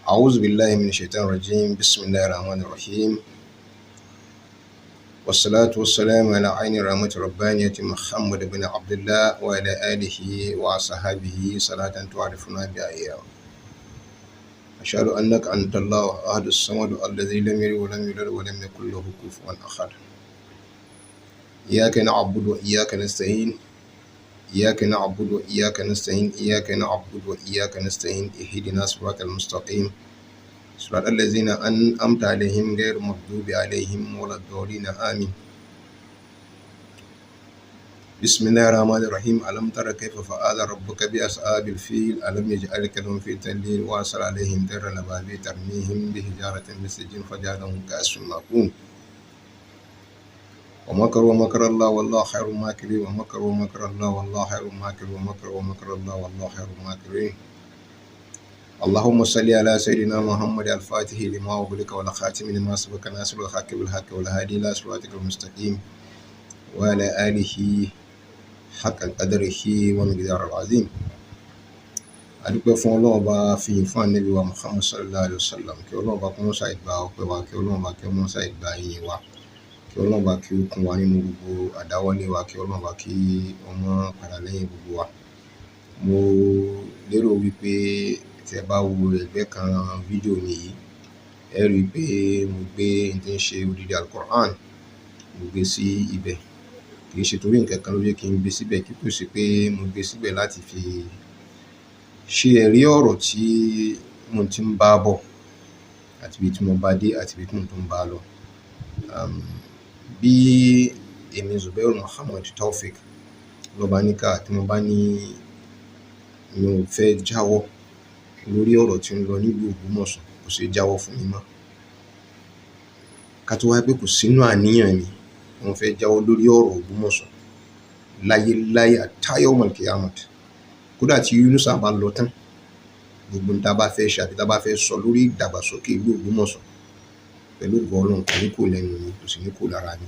أعوذ بالله من الشيطان الرجيم. بسم الله الرحمن الرحيم، والصلاة والسلام على عين رحمة ربانية محمد بن عبد الله وعلى آله وصحبه صلاة تعرفنا بها إياه. أشهد أنك أنت الله أحد الصمد الذي لم يلد ولم يولد ولم يكن له كفوا أحد. إياك نعبد وإياك نستعين، إياك نعبد وإياك نستعين، إياك نعبد وإياك نستعين، اهدنا صراط المستقيم، صراط الذين أنعمت عليهم غير المغضوب عليهم ولا الضالين، آمين. بسم الله الرحمن الرحيم. ألم تر كيف فعل ربك بأصحاب الفيل؟ ألم يجعل كيدهم في تضليل وأرسل عليهم طيرا أبابيل ترميهم بحجارة من سجيل فجعلهم كعصف مأكول. ومكروا ومكر الله والله خير الماكرين. ومكروا ومكر الله والله خير الماكرين. ومكروا ومكر الله والله خير الماكرين. اللهم صل على سيدنا محمد الفاتح لما أغلق والخاتم لما سبق ناصر الحق بالحق والهادي إلى صراطك المستقيم وعلى آله حق قدره ومقداره العظيم. Adúpẹ́ fún Ọlọ́run Ọba, fìyìn fún Ànábì wa Muhammad sallallahu alayhi wa sallam. Kí Ọlọ́run Ọba kó mọ́ ṣàì gba ọpẹ́ wa, kí Ọlọ́run Ọba kí ó mọ́ ṣàì gba ìyìn wa, kí Ọlọ́run Ọba kí ó kún wa nínú gbogbo àdáwọ́lé wa, kí Ọlọ́run Ọba kí ó má padà lẹ́yìn gbogbo wa. Mo lérò wípé tí ẹ bá wo ẹ̀gbẹ́ kan fídíò mi yìí, ẹ rí i pé mo gbé n tí ń ṣe odidi Al-Qur'an, mo gbé sí ibẹ̀. Kì í ṣe torí nǹkan kan ló jẹ́ kí n gbé síbẹ̀, kí kò sí pé mo gbé síbẹ̀ láti fi ṣe ẹ̀rí ọ̀rọ̀ tí mo ti ń bá bọ̀ àti ibi tí mo bá dé àti ibi tí mo tún ń bá lọ. Bí èmi Zubairu Muhammad Taofik Lọ́baníkà, tí mo bá ní mi ò fẹ́ jáwọ́ lórí ọ̀rọ̀ tí ń lọ nílùú Ògbómọ̀ṣọ́, kò ṣeé jáwọ́ fún mi mọ́. Ká tó wá pé kò sínú àníyàn mi mo fẹ́ jáwọ́ lórí ọ̀rọ̀ Ògbómọ̀ṣọ́ láyéláyé hatta yawmal qiyamah. Kódà tí Yunusa bá lọ tán, gbogbo ohun tá a bá fẹ́ ṣe àbí tá a bá fẹ́ sọ lórí ìdàgbàsókè ìlú Ògbómọ̀ṣọ́, pẹ̀lú ògo Ọlọ́run, kò ní kúrò lẹ́nu mi, kò sì ní kúrò lára mi.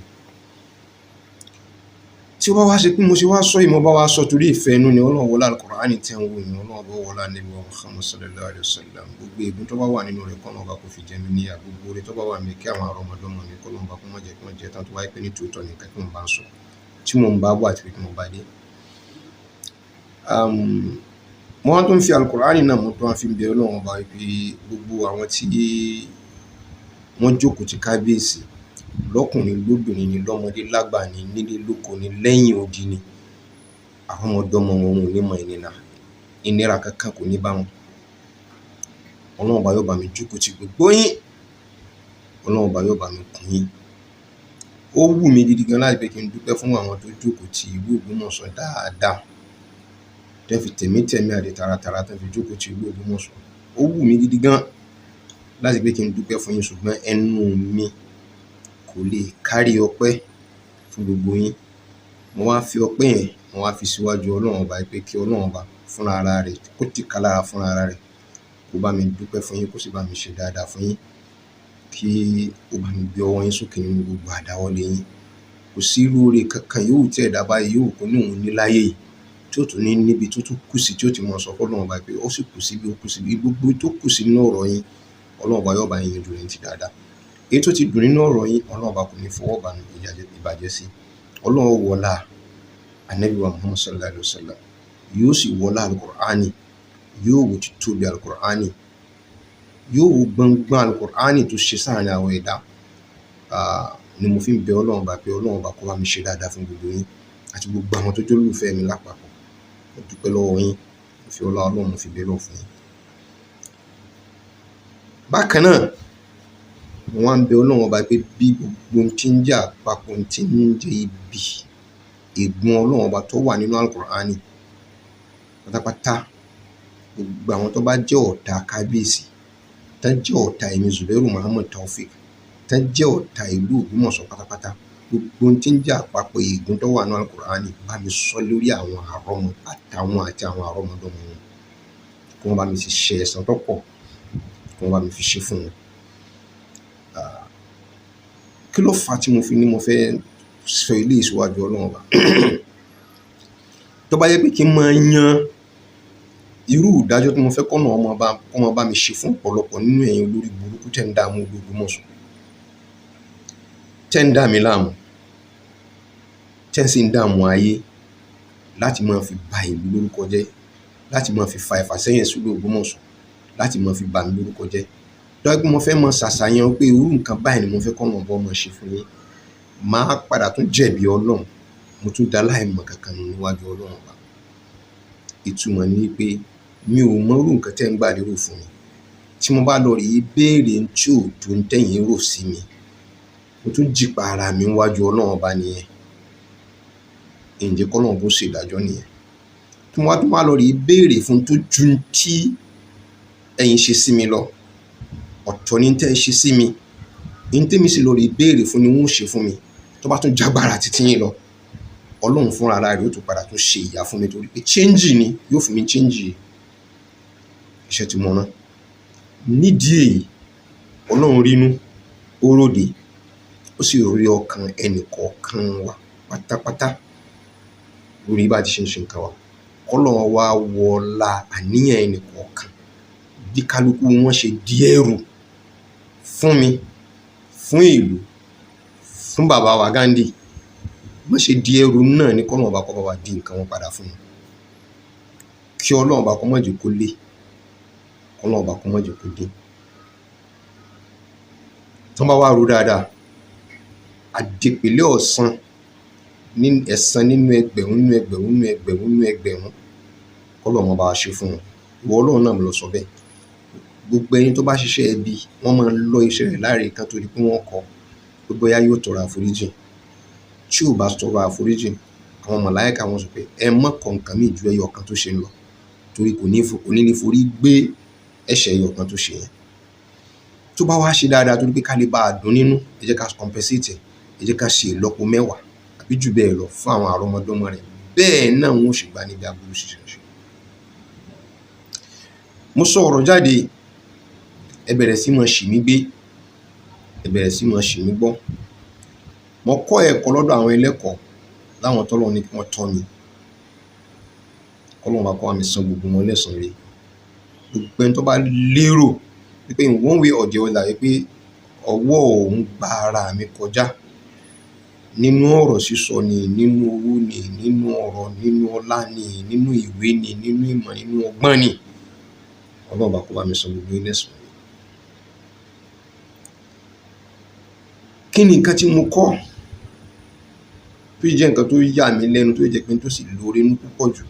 Tí ó bá wá ṣe pé mo ṣe wá sọ yìí, mo bá wá sọ torí ìfẹ́ inú ni, Ọlọ́run wọlá Al-Qur'ani tí ẹ̀ ń wò yẹn, Ọlọ́run bá wọlá Ànábì wa Muhammad sallallahu alayhi wa sallam, gbogbo ègún tó bá wà nínú rẹ̀, kọ́nà ọba kó fi jẹ mí níyà. Gbogbo oore tó bá wà níbẹ̀, kí àwọn àrọ́mọdọ́mọ mi, kọ́lọ́run ọba kó má jẹ́ kí wọ́n jẹ tán, tó wáyé pé ní tòótọ́ ni nǹkan tí mò ń bá ń sọ, tí mò ń bá bọ̀ àti pé tí mo bá dé. Mo wá tún fi Al-Qur'ani náà, mo tún wá fi ń bẹ Ọlọ́run Ọba wípé gbogbo àwọn tí wọ́n jókòó ti kábíyèsí, lọ́kùnrin lóbìnrin ni, lọ́mọdé lágbà ni, nílé lóko ni, lẹ́yìn odi ni, àwọn ọmọdọ́mọ wọn ò ní mọ ìnira, ìnira kankan kò ní bá wọn. Ọlọ́run Ọba yóò bá mi jókòó ti gbogbo yín, Ọlọ́run Ọba yóò bá mi kún yín. Ó wù mí gidi gan láti pé kí n dúpẹ́ fún àwọn tó jókòó ti ìlú Ògbómọ̀ṣọ́ dáadáa, tẹ́ fi tẹ̀mítẹ̀mí àti taratara tẹ́ fi jókòó ti ìlú Ògbómọ̀ṣọ́. Ó wù mí gidi gan láti pé kí n dúpẹ́ fún yín, ṣùgbọ́n ẹnu mi kò lè kárí ọpẹ́ fún gbogbo yín. Mo wá fi ọpẹ́ yẹn, mo wá fi síwájú Ọlọ́run Ọba pé kí Ọlọ́run Ọba fúnra ara rẹ̀ kó tìka lára fúnra ara rẹ̀, kó bá mi dúpẹ́ fún yín, kó sì bá mi ṣe dáadáa fún yín, kí ó bá mi gbé ọwọ́ yín sókè nínú gbogbo àdáwọ́lé yín. Kò sí irú oore kankan yòówù tí ẹ̀dá báyìí yòówù kó ní òun ní láyé yìí tí ó tún ní níbi tó tún kù sí, tí ó ti mọ sọ fún Ọlọ́run Ọba pé ó sì kù síbi, ó kù síbi. Gbogbo tó kù sí nínú ọ̀rọ̀ yín, Ọlọ́run Ọba yóò bá yín yanjú rẹ̀ ní ti dáadáa. Èyí tó ti dùn nínú ọ̀rọ̀ yín, Ọlọ́run Ọba kò ní fọwọ́ bá ìbàjẹ́ sí. Ọlọ́run wọlá Ànábì wa Muhammad sallallahu alayhi wa sallam, yóò sì wọlá Al-Qur'ani, yóò wo títóbi Al-Qur'ani, yóò wo gbọngbọn Al-Qur'ani tó ṣe sáàrin àwọn ẹ̀dá ni mo fi ń bẹ Ọlọ́run Ọba pé Ọlọ́run Ọba kó bá mi ṣe dáadáa fún gbogbo yín àti gbogbo àwọn tó jẹ́ olólùfẹ́ mi lápapọ̀. Mo dúpẹ́ lọ́wọ́ yín, mo fi ọlá Ọlọ́run, mo fi bẹ Ọlọ́run fún yín. Bákan náà, mo wá ń bẹ Ọlọ́run Ọba pé bí gbogbo ohun tí ń jẹ́ àpapọ̀, ohun tí ń jẹ́ ibi ègún Ọlọ́run Ọba tó wà nínú Al-Qur'ani pátápátá, gbogbo àwọn tó bá jẹ́ ọ̀tá kábíyèsí, tán jẹ́ ọ̀tá èmi Zubairu Muhammad Taofik, tán jẹ́ ọ̀tá ìlú Ògbómọ̀ṣọ́ pátápátá, gbogbo ohun tí ń jẹ́ àpapọ̀ ègún tó wà nínú Al-Qur'ani, bá mi sọ lórí àwọn àrọ́mọ àtàwọn àti àwọn àrọ́mọdọ́mọ wọn, kí wọ́n bá mi sì ṣe ẹ̀san tó pọ̀, kí wọ́n bá mi fi ṣe fún wọn. Kí ló fà á tí mo fi ní mo fẹ́ sọ eléyìí síwájú Ọlọ́run Ọba? Tó bá jẹ́ pé kí n máa yan Irú ìdájọ́ tí mo fẹ́ kọ́nà ọmọ bá kọ́ máa bá mi ṣe fún ọ̀pọ̀lọpọ̀ nínú ẹ̀yin olórí burúkú tẹ́ ń dààmú Ògbómọ̀ṣọ́, tẹ́ ń dà mí láàmú, tẹ́ ń sì ń dààmú ayé láti máa fi ba ìlú lórúkọ jẹ́, láti máa fi fa ìfàsẹ́yìn sílùú Ògbómọ̀ṣọ́, láti máa fi bà mí lórúkọ jẹ́. Tó bá jẹ́ pé mo fẹ́ máa ṣàṣàyàn pé irú nǹkan báyìí ni mo fẹ́ kọ́nà ọba máa ṣe fún yín, màá padà tún jẹ̀bi Ọlọ́run, mo tún da láìmọ̀ kankan nù níwájú Ọlọ́run ọba. Ìtumọ̀ ni wípé mi ò mọ irú nǹkan tẹ́ ń gbà lérò fún mi. Tí mo bá lọ rèé béèrè n tí ò tó n tẹ́yìn rò sí mi, mo tún jìpa ara mi níwájú Ọlọ́run ọba nìyẹn. Ǹjẹ́ kọ́lọ́run bó ṣe ìdájọ́ nìyẹn. Tí mo bá tún wá lọ rèé béèrè fún tó ju n tí ẹ̀yin ṣe sí mi lọ, ọ̀tọ̀ ni tẹ́ ẹ ṣe sí mi, n tẹ́mi sì lọ rèé béèrè fún ni wọ́n ó ṣe fún mi. Tó bá tún jágbára titi yín lọ, Ọlọ́run fúnra ara rẹ̀ ó tún padà tún ṣe ìyà fún mi torí pé change ni, yóò fún mi change iṣẹ́ tí mo rán. Nídìí èyí, Ọlọ́run rínú, ó róde, ó sì rí ọkàn ẹnì kọ̀ọ̀kan wa pátápátá lórí bá ti ṣe ń ṣe nǹkan wa. Kọ́lọ́run wá wọlá àníyàn ẹnì kọ̀ọ̀kan bí kálukú wọn ṣe di ẹrù fún mi, fún ìlú, fún bàbá wa Ghandi. Bọ́n ṣe di ẹrù náà ni kọ́lọ́run ọba kó bá wa di nǹkan wọn padà fún wọn. Kí Ọlọ́run ọba kó má jẹ́ kó lé, kọ́lọ́run ọba kó má jẹ́ kó dín. Tán bá wá ro dáadáa, àdìpèlé ọ̀sán ní ẹ̀san nínú ẹgbẹ̀rún nínú ẹgbẹ̀rún nínú ẹgbẹ̀rún nínú ẹgbẹ̀rún kọ́lọ́run máa bá wa ṣe fún wọn. Ìwọ Ọlọ́run náà ló sọ bẹ́ẹ̀. Gbogbo ẹni tó bá ṣiṣẹ́ ẹbí, wọ́n máa ń lọ iṣẹ́ rẹ̀ láre kan tó di pé wọ́n kọ pé bóyá yóò tọrọ àforíjìn. Tí ò bá tọrọ àforíjìn, àwọn màláíkà wọn sọ pé ẹ má kọ nǹkan míì ju ẹyọ kan tó ṣe ń lọ, torí kò ní lè forí gbé ẹ̀ṣẹ̀ ẹyọ kan tó ṣe yẹn. Tó bá wá ṣe dáadáa torí pé ká lè bá a dùn nínú, ẹ jẹ́ ká compensate ẹ̀, ẹ jẹ́ ká ṣe ìlọ́po mẹ́wàá àbí jù bẹ́ẹ̀ lọ fún àwọn àrọ́mọdọ́mọ rẹ̀. Bẹ́ẹ̀ náà wọn ó ṣe gbà níbi aburú ṣíṣe ṣe. Mo sọ ọ̀rọ̀ jáde, ẹ bẹ̀rẹ̀ sí máa ṣì mí gbé, ẹ bẹ̀rẹ̀ sí máa ṣì mí gbọ́. Mo kọ́ ẹ̀kọ́ lọ́dọ̀ àwọn ẹlẹ́kọ̀ọ́ láwọn tọ́lọ́run ní kí wọ́n tọ́ mi. Kọ́lọ́run bá kó bá mi san gbogbo wọn lẹ́san rere. Gbogbo ẹni tó bá lérò wípé in one way or the other wípé ọwọ́ òun gba ara mi kọjá nínú ọ̀rọ̀ sísọ ni, nínú owó ni, nínú ọ̀rọ̀, nínú ọlá ni, nínú ìwé ni, nínú ìmọ̀, nínú ọgbọ́n ni. Ọlọ́run bá kó bá mi san gbogbo yín lẹ́san rere. Kí ni nǹkan tí mo kọ́ tó jẹ́ nǹkan tó yà mí lẹ́nu, tó jẹ́ pé tó sì lóore nú púpọ̀ jù?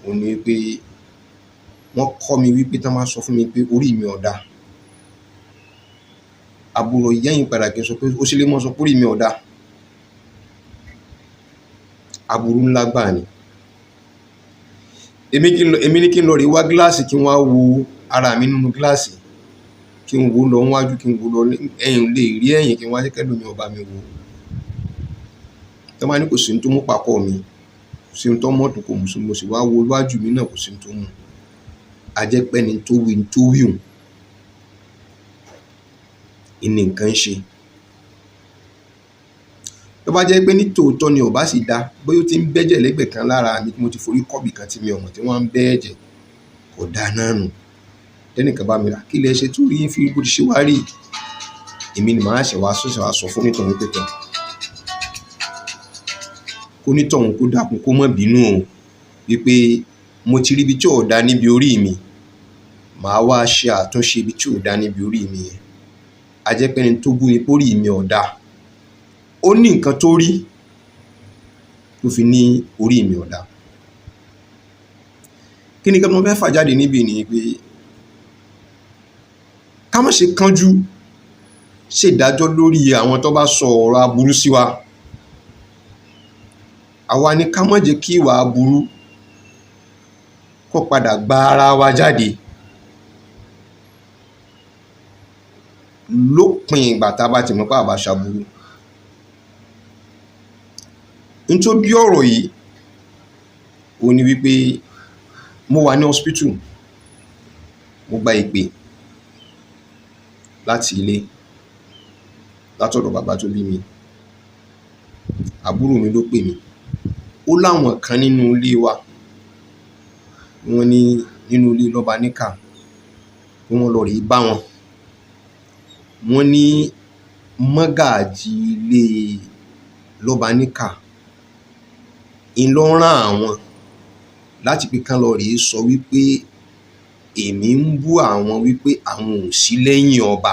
Òun ni wípé wọ́n kọ́ mi wípé tí wọ́n bá sọ fún mi pé orí mi ò dáa, àbúrò yẹ́yìn padà kí n sọ pé ó ṣe lè mọ́ sọ pé orí mi ò dáa. Aburú ńlá gbáà ni. Èmi ní kí n lọ rí wá gíláàsì kí n wá wo ara mi nínú gíláàsì, kí n wò lọ níwájú, kí n wò lọ ẹ̀yìn, lè rí ẹ̀yìn, kí n wá jẹ́ kẹ́lòmíì ó bá mi wò. Tí wọ́n bá ní kò sí ohun tó mú pàkọ́ mi, kò sí ohun tó mọ́tò kò mú sí, mo sì wá wo iwájú mi náà, kò sí ohun tó mú. A jẹ́ pé ẹni tó wí tó wí òun, ìní nǹkan ń ṣe. Tó bá jẹ́ pé ní tòótọ́ ni ò bá sì dá, bóyá ó ti ń bẹ́jẹ̀ lẹ́gbẹ̀ẹ́ kan lára mi tí mo ti forí kọ́bì kan tí mi ò mọ̀ tí wọ́n ń bẹ́ ẹ̀jẹ̀, kò dáa náà nù. Tẹ́nìkan bá mi rà, kí lẹ ṣe tó rí fi bó ti ṣe wá rí? Èmi ni màá ṣẹ̀ wá ṣẹ̀ṣẹ̀ wá sọ fún onítọ̀hún pé tán. Kó onítọ̀hún kó dákun kó má bínú o, wípé mo ti rí ibi tí ò dá níbi orí mi, màá wá ṣe àtúnṣe ibi tí ò dá níbi orí mi yẹn. A jẹ́ pé ẹni tó bú mi pé orí mi ò dá, ó ní nǹkan tó rí tó fi ní orí mi ò dá. Kí ni nǹkan tí mo fẹ́ fà jáde níbí ni pé ká má ṣe kánjú ṣèdájọ́ lórí àwọn tó bá sọ ọ̀rọ̀ aburú sí wa. Àwa ni ká má jẹ́ kí ìwà aburú kó padà gba ara wa jáde lópin ìgbà tá a bá ti mọ̀ pé àbá ṣaburú. N tó bí ọ̀rọ̀ yìí òun ni wípé mo wà ní hospital, mo gba ìpè láti ilé látọ̀dọ̀ bàbá tó bí mi. Àbúrò mi ló pè mí. Ó láwọn kan nínú ilé wa, wọ́n ní Nínú ilé lọ́ba níkà pé wọ́n lọ rèé bá wọn. Wọ́n ní mọ́gàjí ilé lọ́ba níkà ń lọ rán àwọn láti pé kán lọ rèé sọ wípé èmi ń bú àwọn, wípé àwọn ò sí lẹ́yìn ọba,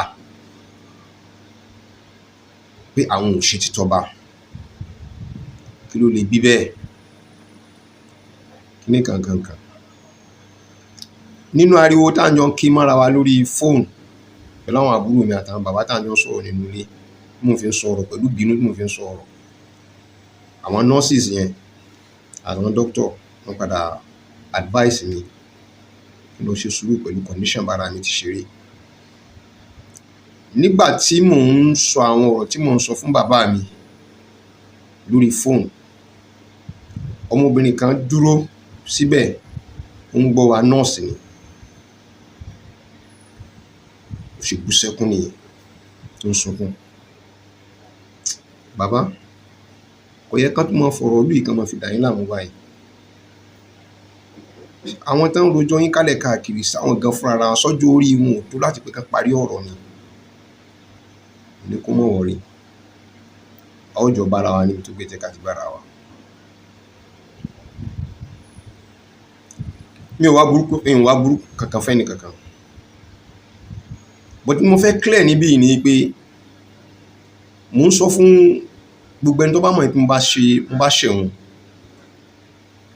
pé àwọn ò ṣe títọba. Kí ló lè bí bẹ́ẹ̀? Kíní kankankan nínú ariwo tá à ń jọ ń kí mọ́ra wa lórí fóònù pẹ̀lú àwọn àbúrò mi àtàwọn bàbá tá à ń jọ sọ̀rọ̀ nínú ilé, tí mò ń fi ń sọ̀rọ̀ pẹ̀lú ìbínú tí mò ń fi ń sọ̀rọ̀, àwọn nurses yẹn àtàwọn doctor wọ́n padà advice mi kí n lọ ṣe sùúrù pẹ̀lú condition bára mi ti ṣe rí. Nígbà tí mò ń sọ àwọn ọ̀rọ̀ tí mò ń sọ fún bàbá mi lórí fóònù, ọmọbìnrin kan dúró síbẹ̀, ó ń gbọ́ wa. Nọ́ọ̀sì ni. Ó ṣe bú sẹ́kún nìyẹn, tó ń sunkún. Bàbá, kò yẹ ká tún máa fọ̀rọ̀ ìlú yìí kán máa fi dà yín láàmú báyìí. Àwọn tó ń rojọ́ yín kálẹ̀ káàkiri, sáwọn gan fúnra ra wọn, sọ́jọ́ orí wọn ò tó láti pé kán parí ọ̀rọ̀ ni? Ní kó mọ̀ wọ̀rí, a ó jọ bára wa níbi tó gbé jẹ́ ká ti bára wa. Mi ò wá burúkú, mi ò wá burúkú kankan fẹ́ni kankan, but mo fẹ́ clear níbí yìí ni pé mò ń sọ fún gbogbo ẹni tó bá mọ̀ pé mo bá ṣe, mo bá ṣẹ̀wọ̀n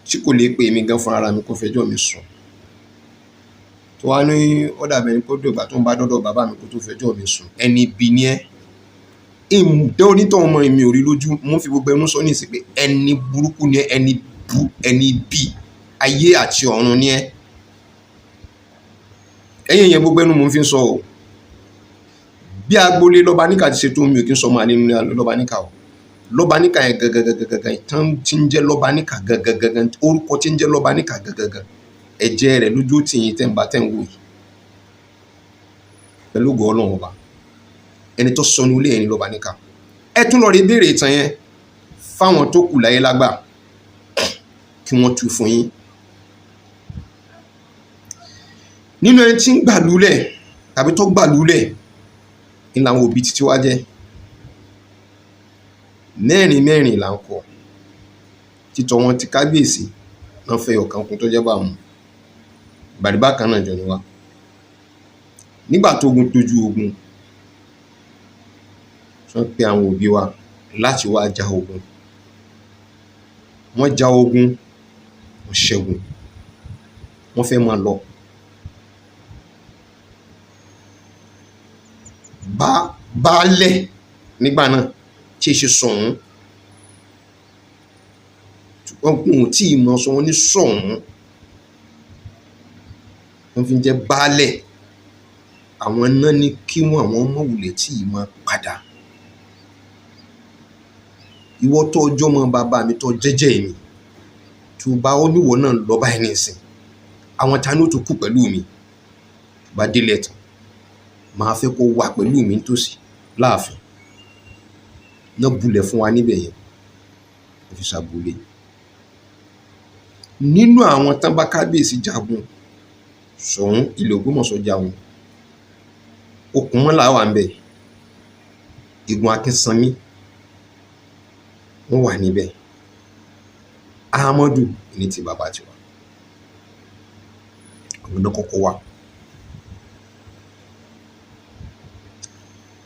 tí kò lè pe èmi gan fúnra ra mi kó fẹjọ́ mi sùn, tó wá ní ó dàbí ẹni pé ó dìgbà tó ń bá dọ́dọ̀ bàbá mi kó tó fẹjọ́ mi sùn, ẹni ibi ni ẹ́. Ìdẹ́ onítọ̀hún mọ èmi ò rí lójú. Mo ń fi gbogbo ẹnu sọ ní ìsìn pé ẹni burúkú ni ẹ́, ẹni bú, ẹni bí ayé àti ọ̀run ni ẹ́. Ẹ̀yin yẹn, gbogbo ẹnu mo fi ń sọ o. Bí agboolé lọ́ba níkà ti ṣe tó, mi ò kí ń sọ ọmọ àlè nínú lọ́ba níkà o. Lọ́ba níkà yẹn gangan tán tí ń jẹ́ lọ́ba níkà gangan, orúkọ tí ń jẹ́ lọ́ba níkà gangan, ẹ̀jẹ̀ rẹ̀ lójú tì yín tẹ́ ń bá tẹ́ ń wò yìí. Pẹ̀lú ògo Ọlọ́run Ọba, ẹni tó sọnù ilé ẹni lọ́ba níkà. Ẹ tún lọ rí béèrè ìtàn yẹn fáwọn tó kù láyé lágbà kí wọ́n tú fún yín. Nínú ẹni tí ń gbàlúlẹ̀ tàbí tó gbàlúlẹ̀ ní làwọn òbí títí wá jẹ́ mẹ́rin mẹ́rin là ń kọ títọ́ wọn ti kábíyèsí náà fẹ́ ọ̀kan kún tó jẹ́ báwọn bàdìbá kan náà jọ ni wá. Nígbà tó ogun dojú ogun, wọ́n pe àwọn òbí wa láti wá ja ogun. Wọ́n ja ogun, wọ́n ṣẹ́gun, wọ́n fẹ́ máa lọ. Bá baálẹ̀ nígbà náà tí í ṣe Ṣọ̀ún, wọn kò tí ì mọ sọ wọn ní Ṣọ̀ún, wọ́n fi ń jẹ́ baálẹ̀. Àwọn náà ní kí wọ́n àwọn ọmọ wulẹ̀ tí ì máa padà. Ìwọ tó ọjọ́ mọ bàbá mi tó jẹ́jẹ́ mi, tó bá ó níwọ̀ náà lọ báyìí nísìn, àwọn ta ni ó tún kù pẹ̀lú mi? Bá délẹ̀ tán, màá fẹ́ kó wà pẹ̀lú mi nítòsí láàfin. Náà bulẹ̀ fún wa níbẹ̀ yẹn, ó fi ṣàbúlé. Nínú àwọn tán bá kábíyèsí jagun Ṣọ̀ún ilẹ̀ Ògbómọ̀ṣọ́ jagun, Okùnmọ́lá wà ńbẹ̀, Igun Akínsanmí wọ́n wà níbẹ̀, Ahmadu ní ti bàbá tiwa, àwọn náà kọ́kọ́ wà.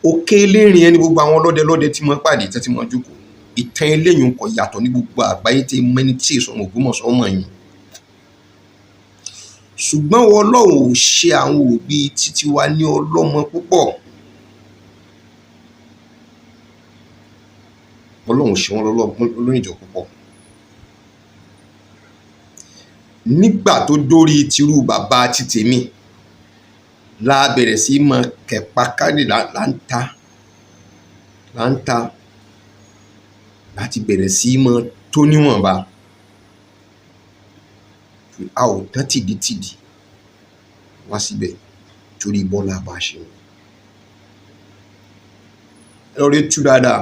Òkè elérin ẹni gbogbo àwọn ọlọ́dẹ lọ́dẹ tí wọ́n pàdé tí wọ́n jókòó. Ìtàn eléyìí kò yàtọ̀ ní gbogbo àgbáyé tí mẹ́ni tí èso ọmọ Ògbómọ̀ṣọ́ mọ̀ yín. Ṣùgbọ́n Ọlọ́run ò ṣe àwọn òbí títí wa ní ọlọ́mọ púpọ̀. Ọlọ́run ò ṣe wọ́n lóníjọ púpọ̀. Nígbà tó dórí tirú bàbá ti tèmi la bẹ̀rẹ̀ sí í máa kẹ̀pa kárì là ń ta, là ń ta láti bẹ̀rẹ̀ sí í máa tó níwọ̀nba. A ò tán tìdítìdí wá síbẹ̀ torí bọ́lá bá ṣe wọn. Ẹ lọ rí tú dáadáa,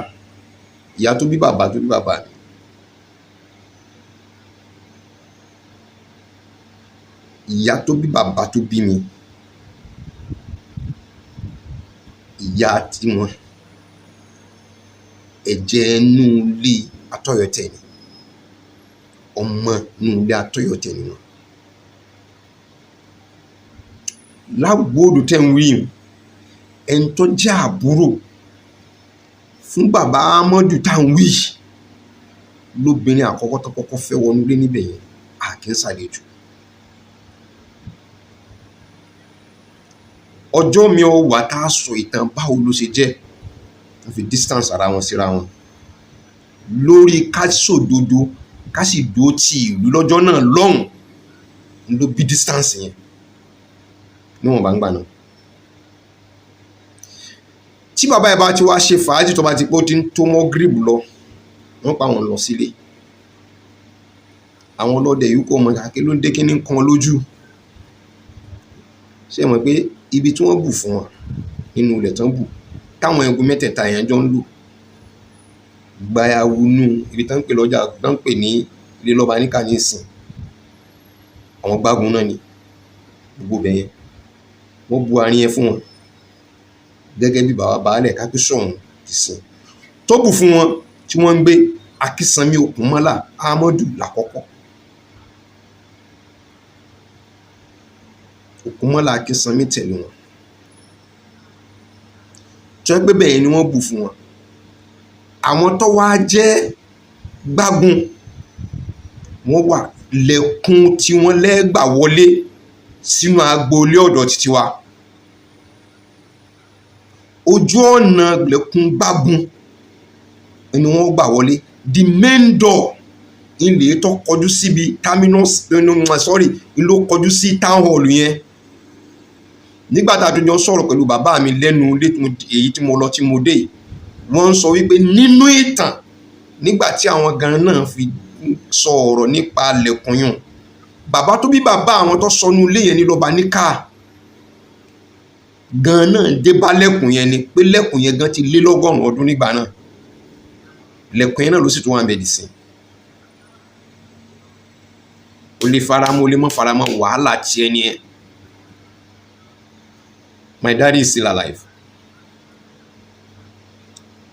ìyá tó bí bàbá tó bí bàbá mi. Ìyá tó bí bàbá tó bí mi, ìyá tiwọn, ẹ̀jẹ̀ inú ilé Atọ́yọ̀tẹ̀ ni, ọmọ inú ilé Atọ́yọ̀tẹ̀ ni wọn. Lágbóòdù tẹ́ ń wí yìí, ẹni tó jẹ́ àbúrò fún bàbá Amadu tá à ń wí yìí lóbìnrin àkọ́kọ́ tó kọ́kọ́ fẹ́ wọnú ilé níbẹ̀ yẹn, a kì í ṣàlejò. Ọjọ́ mi ò wà tá a sọ ìtàn báwo ló ṣe jẹ́, wọ́n fi distance ara wọn síra wọn lórí ká sòdodo, ká sì dúró ti ìlú lọ́jọ́ náà lọ́hùn ló bí distance yẹn níwọ̀n bá ń gbà náà. Tí bàbá yẹn bá ti wá ṣe fàájì, tó bá ti pé ó ti ń tó mọ́ gírìbù lọ, wọ́n pa wọn lọ sílé. Àwọn ọlọ́dẹ yìí kò mọ̀ kí ló ń dé, kí ní kan lójú. Ṣé ẹ mọ̀ pé ibi tí wọ́n bù fún wọn nínú ilẹ̀ tán bù táwọn ẹ̀gún mẹ́tẹ̀ẹ̀ta yẹn jọ ń lò gbayawu nú ibi tán ń pè lọ́jà, tán ń pè ní ilé lọ́ba níkà ní ìsìn, àwọn gbágun náà ni gbogbo ibẹ̀ yẹn. Wọ́n bu àárín yẹn fún wọn gẹ́gẹ́ bí bàbá baálẹ̀ kápẹ́sọ̀hún ti sìn tó bù fún wọn tí wọ́n ń gbé. Akínsanmí Òkúnmọ́lá Ahmadu lákọ́kọ́. Òkúnmọ́lá Akínsanmí tẹ̀lé wọn, tó jẹ́ pé bẹ́ẹ̀ ni wọ́n bù fún wọn. Àwọn tó wá jẹ́ gbágun, wọ́n wà lẹ́kùn tí wọ́n lẹ́gbà wọlé sínú agboolé ọ̀dọ̀ títí wa. Ojú ọ̀nà lẹ́kùn gbágun ni wọ́n gbà wọlé. The main door ilé tó kọjú síbi terminus, sorry, ló kọjú sí town hall yẹn. Nígbà tá a tún jọ sọ̀rọ̀ pẹ̀lú bàbá mi lẹ́nu èyí tí mo lọ tí mo dé, wọ́n ń sọ wípé nínú ìtàn nígbà tí àwọn gan náà fi sọ ọ̀rọ̀ nípa lẹ̀kùn yùn, bàbá tó bí bàbá àwọn tó sọnù ilé yẹn ní lọ́ba níkà gan náà dé bá lẹ̀kùn yẹn, ni pé lẹ̀kùn yẹn gan ti lé lọ́gọ́rùn-ún ọdún nígbà náà. Lẹ̀kùn yẹn náà ló sì tún wà ń bẹ̀ dì sí. O lè faramọ́, o lè má faramọ́, wàhálà tiẹ̀ ni ẹ. My daddy is still alive.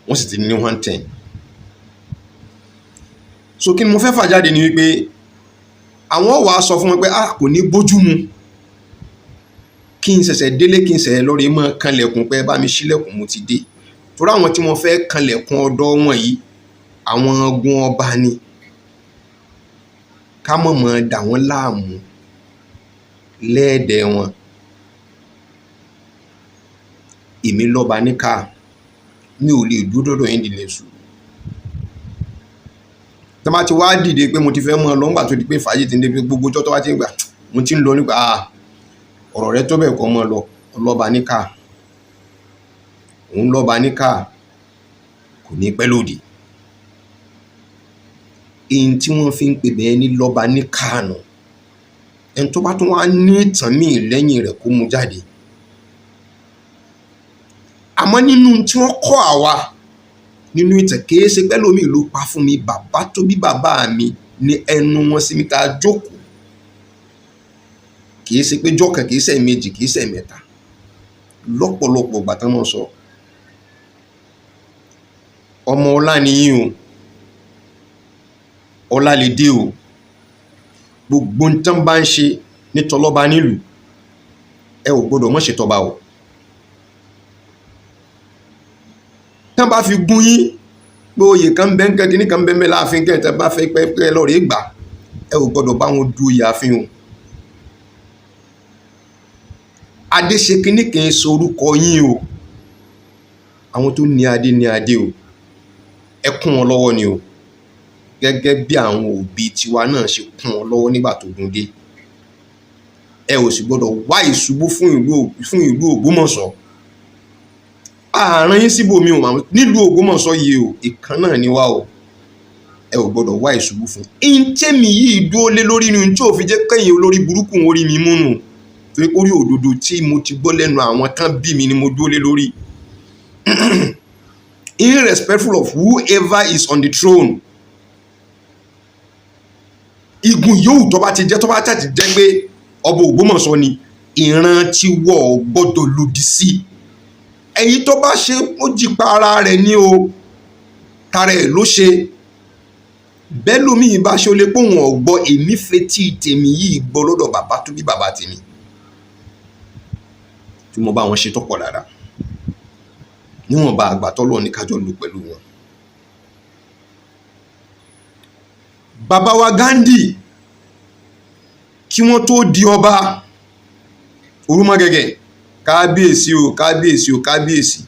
Wọ́n sì ti ní 110. So kí ni mo fẹ́ fà jáde ni wípé àwọn wàá sọ fún wọn pé ah, kò ní bójú mu kí n ṣẹ̀ṣẹ̀ délé, kí n ṣẹ̀ṣẹ̀ lórí mọ́ kanlẹ̀kùn pé bá mi ṣílẹ̀kùn, mo ti dé. Torí àwọn tí wọ́n fẹ́ kanlẹ̀kùn ọ̀dọ̀ wọn yìí, àwọn ogun ọba ni, ká mọ̀ mọ̀ dà wọ́n láàmú lẹ́ẹ̀dẹ̀ wọn. Èmi lọ́ba níkà, mi ò lè dúró dọ́dọ̀ yín nílé sùn. Tí wọ́n bá ti wá dìde pé mo ti fẹ́ mọ́ ọ lọ, nígbà tó di pé fàájì ti ń dé, pé gbogbo ọjọ́ tó bá ti ń gbà mo ti ń lọ nípa ọ̀rọ̀ rẹ tó bẹ̀ kọ́ mọ́ ọ lọ, ọlọ́ba níkà, òun lọ́ba níkà, kò ní pẹ́ lòdì. Èyí tí wọ́n fi ń pè bẹ́ẹ̀ ní lọ́ba níkà nù. Ẹni tó bá tún wá ní ìtàn míì lẹ́yìn rẹ̀ kó mú jáde. Àmọ́ nínú tí wọ́n kọ́ àwa nínú ìtàn, kìí ṣe pé lómi ló pa fún mi, bàbá tó bí bàbá mi ní ẹnu wọn sí mi tá a jókòó. Kìí ṣe pé jọ́kan, kìí ṣe méjì, kìí ṣe mẹ́ta. Lọ́pọ̀lọpọ̀ ìgbà tán máa sọ, ọmọ ọlá ni yín o, ọlá lè dé o, gbogbo nǹkan bá ń ṣe ní tọlọ́ba nílùú, ẹ ò gbọdọ̀ mọ̀ ṣe tọba o. Tán bá fi gún yín pé oyè kan bẹ́ẹ̀ ń kẹ́, kíní kan bẹ́ẹ̀ láàfin kẹ́, tẹ́ bá fẹ́ pẹ́ pẹ́ lọ́ọ̀rẹ́ gbà, ẹ ò gbọdọ̀ bá wọn du oyè ààfin o. Adé ṣe kíní kì í sọ orúkọ yín o. Àwọn tó ní adé ní adé o, ẹ kún wọn lọ́wọ́ ni o, gẹ́gẹ́ bí àwọn òbí tiwa náà ṣe kún wọn lọ́wọ́ nígbà tó gùn dé. Ẹ ò sì gbọdọ̀ wá ìṣubú fún ìlú Ògbómọ̀ṣọ́. Àárín yín síbòmí o, màmú nílùú Ògbómọ̀ṣọ́ yìí o, ìkan náà ni wá o, ẹ ò gbọdọ̀ wá ìṣubú fún. Ntẹ́mi yìí dúró lé lórí ni tí ò fi jẹ́ kẹ́yìn olórí burúkú orí mi múnú, torí pé orí òdodo tí mo ti gbọ́ lẹ́nu àwọn tán bí mi ni mo dúró lé lórí. Irrespectful of whoever is on the throne, igun yòówù tó bá ti jẹ́, tó bá ti jẹ́ pé Ọba Ògbómọ̀ṣọ́ ni, ìran tí wọ́n ò gbọ́dọ̀ lòdì sí. Èyí tó bá ṣe, ó jìpa ara rẹ̀ ní o, tara ẹ̀ ló ṣe bẹ́ẹ̀. Lómi ìbá ṣe, ó lè pé òun ọ̀gbọ́. Èmi fetí tèmi yìí gbọ́ lọ́dọ̀ bàbá tó bí bàbá tèmi, tí mo bá wọn ṣe tọ́pọ̀ dáadáa, níwọ̀nba àgbà tọ́lọ́ ní kájọ lò pẹ̀lú wọn. Bàbá wa Gandhi, kí wọ́n tó di ọba Orúmọgẹ̀gẹ̀, kábíyèsí o, kábíyèsí o, kábíyèsí.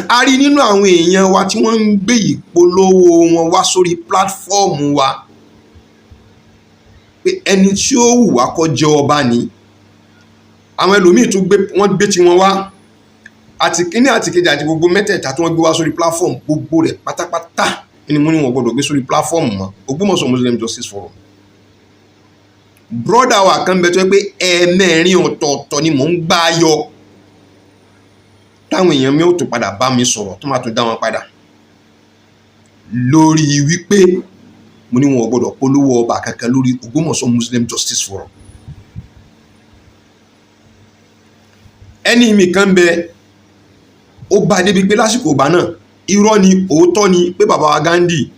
A rí nínú àwọn èèyàn wa tí wọ́n ń gbé ìpolówó wọn wá sórí platform wa pé ẹni tí ó wù wá kó jẹ́ ọba ni. Àwọn ẹlòmíì tún gbé, wọ́n gbé tiwọn wá, àti kínní àti kejì àti gbogbo mẹ́tẹ̀ẹ̀ta tí wọ́n gbé wá sórí platform, gbogbo rẹ̀ pátápátá ni mo ní wọn gbọ́dọ̀ gbé sórí platform mọ́ Ògbómọ̀ṣọ́ Muslim Justice Forum. Brother wa kan bẹ tó yẹ pé ẹ̀ẹ̀mẹ́rin ọ̀tọ̀ọ̀tọ̀ ni mò ń gbá yọ, táwọn èèyàn mi ò tún padà bá mi sọ̀rọ̀, tó máa tún dá wọn padà lórí wípé mo ní wọn ò gbọ́dọ̀ polówó ọba kankan lórí Ògbómọ̀ṣọ́ Muslim Justice Forum. Ẹni mi kan bẹ, ó bá débi pé lásìkò ìgbà náà, irọ́ ni, òótọ́ ni pé bàbá wa Gandhi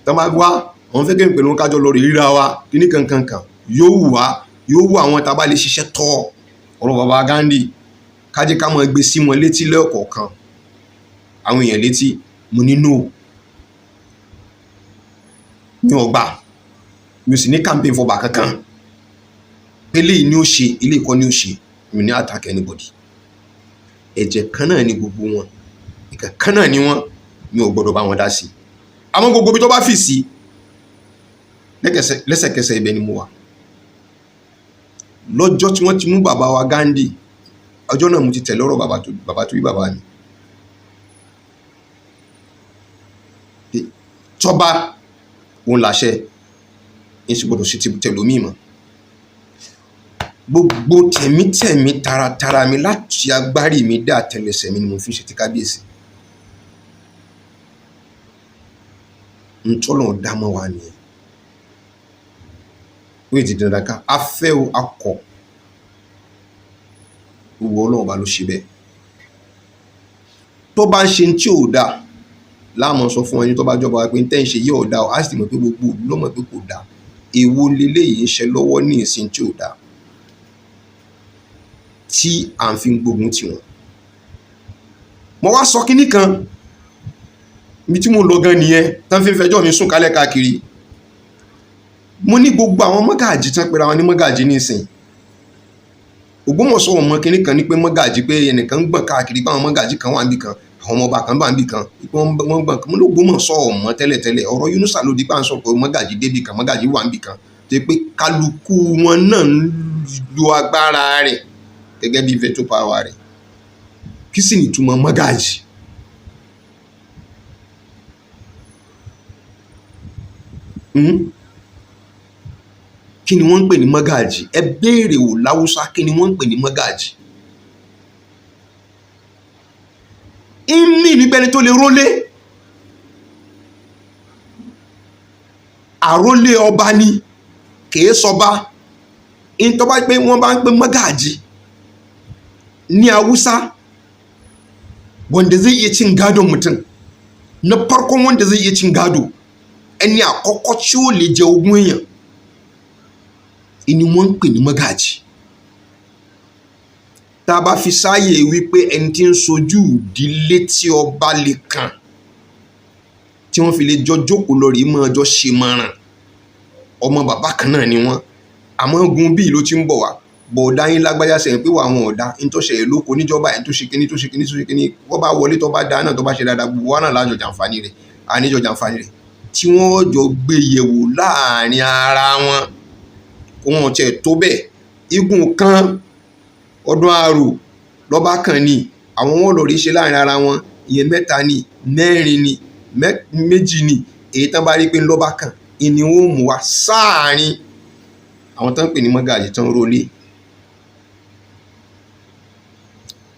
tó bá wá, àwọn fẹ́ kéwìn pẹ̀lú wọn, kájọ lọ rí ríra wa kíní kankankan, yóò wù wá, yóò wù àwọn tá a bá lè ṣiṣẹ́ tọ́ ọ̀rọ̀ bàbá Gandhi, kájẹ́ ká máa gbé sí wọn létí lẹ́ẹ̀kọ̀ọ̀kan, àwọn èèyàn létí. Mo ní no, mi ò gbà, mi ò sì ní campaign fọba kankan pé eléyìí ni ó ṣe, eléyìí kọ́ ni ó ṣe. Mi ò ní attack anybody. Ẹ̀jẹ̀ kan náà ni gbogbo wọn, ìkan kan náà ni wọ́n. Mi ò gbọ́dọ̀ bá wọn dá sí. Àmọ́ gbogbo ibi tó bá fì sí, lẹ́sẹ̀kẹsẹ̀ ibẹ̀ ni mo wà. Lọ́jọ́ tí wọ́n ti mú bàbá wa Gandhi, ọjọ́ náà mo ti tẹ̀lé ọ̀rọ̀ bàbá tó bí bàbá mi. Tọ́ba òun làṣẹ, ní sì gbọ́dọ̀ sí ti tẹ̀lómi mọ́. Gbogbo tẹ̀mítẹ̀mí, taratara mi, láti agbárí mi dé àtẹlẹsẹ̀ mi ni mo fi ń ṣe ti kábíyèsí. Ntọ́lọ̀ dá mọ́ wa nìyẹn. Ó yẹ ti dandan ká a fẹ́ o, a kọ̀, gbogbo Ọlọ́run ọba ló ṣe bẹ́ẹ̀. Tó bá ń ṣe tí ò dáa, láàmú sọ fún ẹni tó bá jọba pé tẹ́ ń ṣe yìí ò dáa, á sì mọ̀ pé gbogbo ìlú ló mọ̀ pé kò dáa. Èwo leléyìí ń ṣe lọ́wọ́ ní ìsìn tí ò dáa tí à ń fi gbógun tì wọ́n? Mo wá sọ kínní kan, ibi tí mo lọ gan nìyẹn, tán fi ń fẹjọ́ mi sùn kálẹ̀ káàkiri. Mo ní gbogbo àwọn mọ́gàjì tán pera wọn ní mọ́gàjì nísìn Ògbómọ̀ṣọ́, ọmọ kínní kan ní pé mọ́gàjì, pé ẹnìkan ń gbọ̀n káàkiri pé àwọn mọ́gàjì kan wà níbì kan, àwọn ọmọọba kan bá níbì kan, pé wọ́n gbọ̀n. Mo ní Ògbómọ̀ṣọ́ ọmọ tẹ́lẹ̀tẹ́lẹ̀, ọ̀rọ̀ Yunusa ló di pé à ń sọ pé mọ́gàjì débì kan, mọ́gàjì wà níbì kan, tó pé kálukú wọn náà ń lo agbára rẹ̀ gẹ́gẹ́ bí veto power rẹ̀. Kí sì ní ìtumọ̀ mọ́gàjì? Kí ni wọ́n ń pè ní mọ́gàjì? Ẹ béèrè wò láwùsá, kí ni wọ́n ń pè ní mọ́gàjì? Ìmí níbẹ̀ ni tó lè rólé, àrólé ọba ni, kìí sọba. Ìtọ́ bá pé wọ́n bá ń pè mọ́gàjì ní Haúsá, wanda zai iya cin gadon mutum na farkon, wanda zai iya cin gado, ẹni àkọ́kọ́ tí ó lè jẹ ogún èèyàn ni wọ́n ń pè ní mọ́gàjì. Tá a bá fi sáàyè wípé ẹni tí ń sojú ìdílé tí ọba lè kàn, tí wọ́n fi lè jọ jókòó lọ rí mọ́ ọjọ́ ṣe mọ́ràn, ọmọ bàbá kan náà ni wọ́n, àmọ́ gun bíi ló ti ń bọ̀ wá, bọ̀ọ̀dá yín lágbájá sẹ́yìn pé wà àwọn ọ̀dá ní tó ṣẹlẹ̀ lóko níjọba ẹ̀, tó ṣe kíní, tó ṣe kíní, tó ṣe kíní, wọ́n bá wọlé, tó bá dá náà, tó bá ṣe dáadáa, gbogbo wa náà lájọ jàǹfààní rẹ̀, àníjọ jàǹfààní rẹ̀, tí wọ́n jọ gbé yẹ̀wò láàrin ara wọn, kó wọn tiẹ̀ tó bẹ́ẹ̀. Igun kan ọdún àrò lọ́ba kan ni àwọn wọn lọ rí ṣe láàrin ara wọn, ìyẹn mẹ́ta ni, mẹ́rin ni, méjì ni, èyí tán bá rí pé ńlọ́ba kan ìní wọn ò mú wa sáàrin àwọn tán ń pè ní mọ́gàjì tán rólé.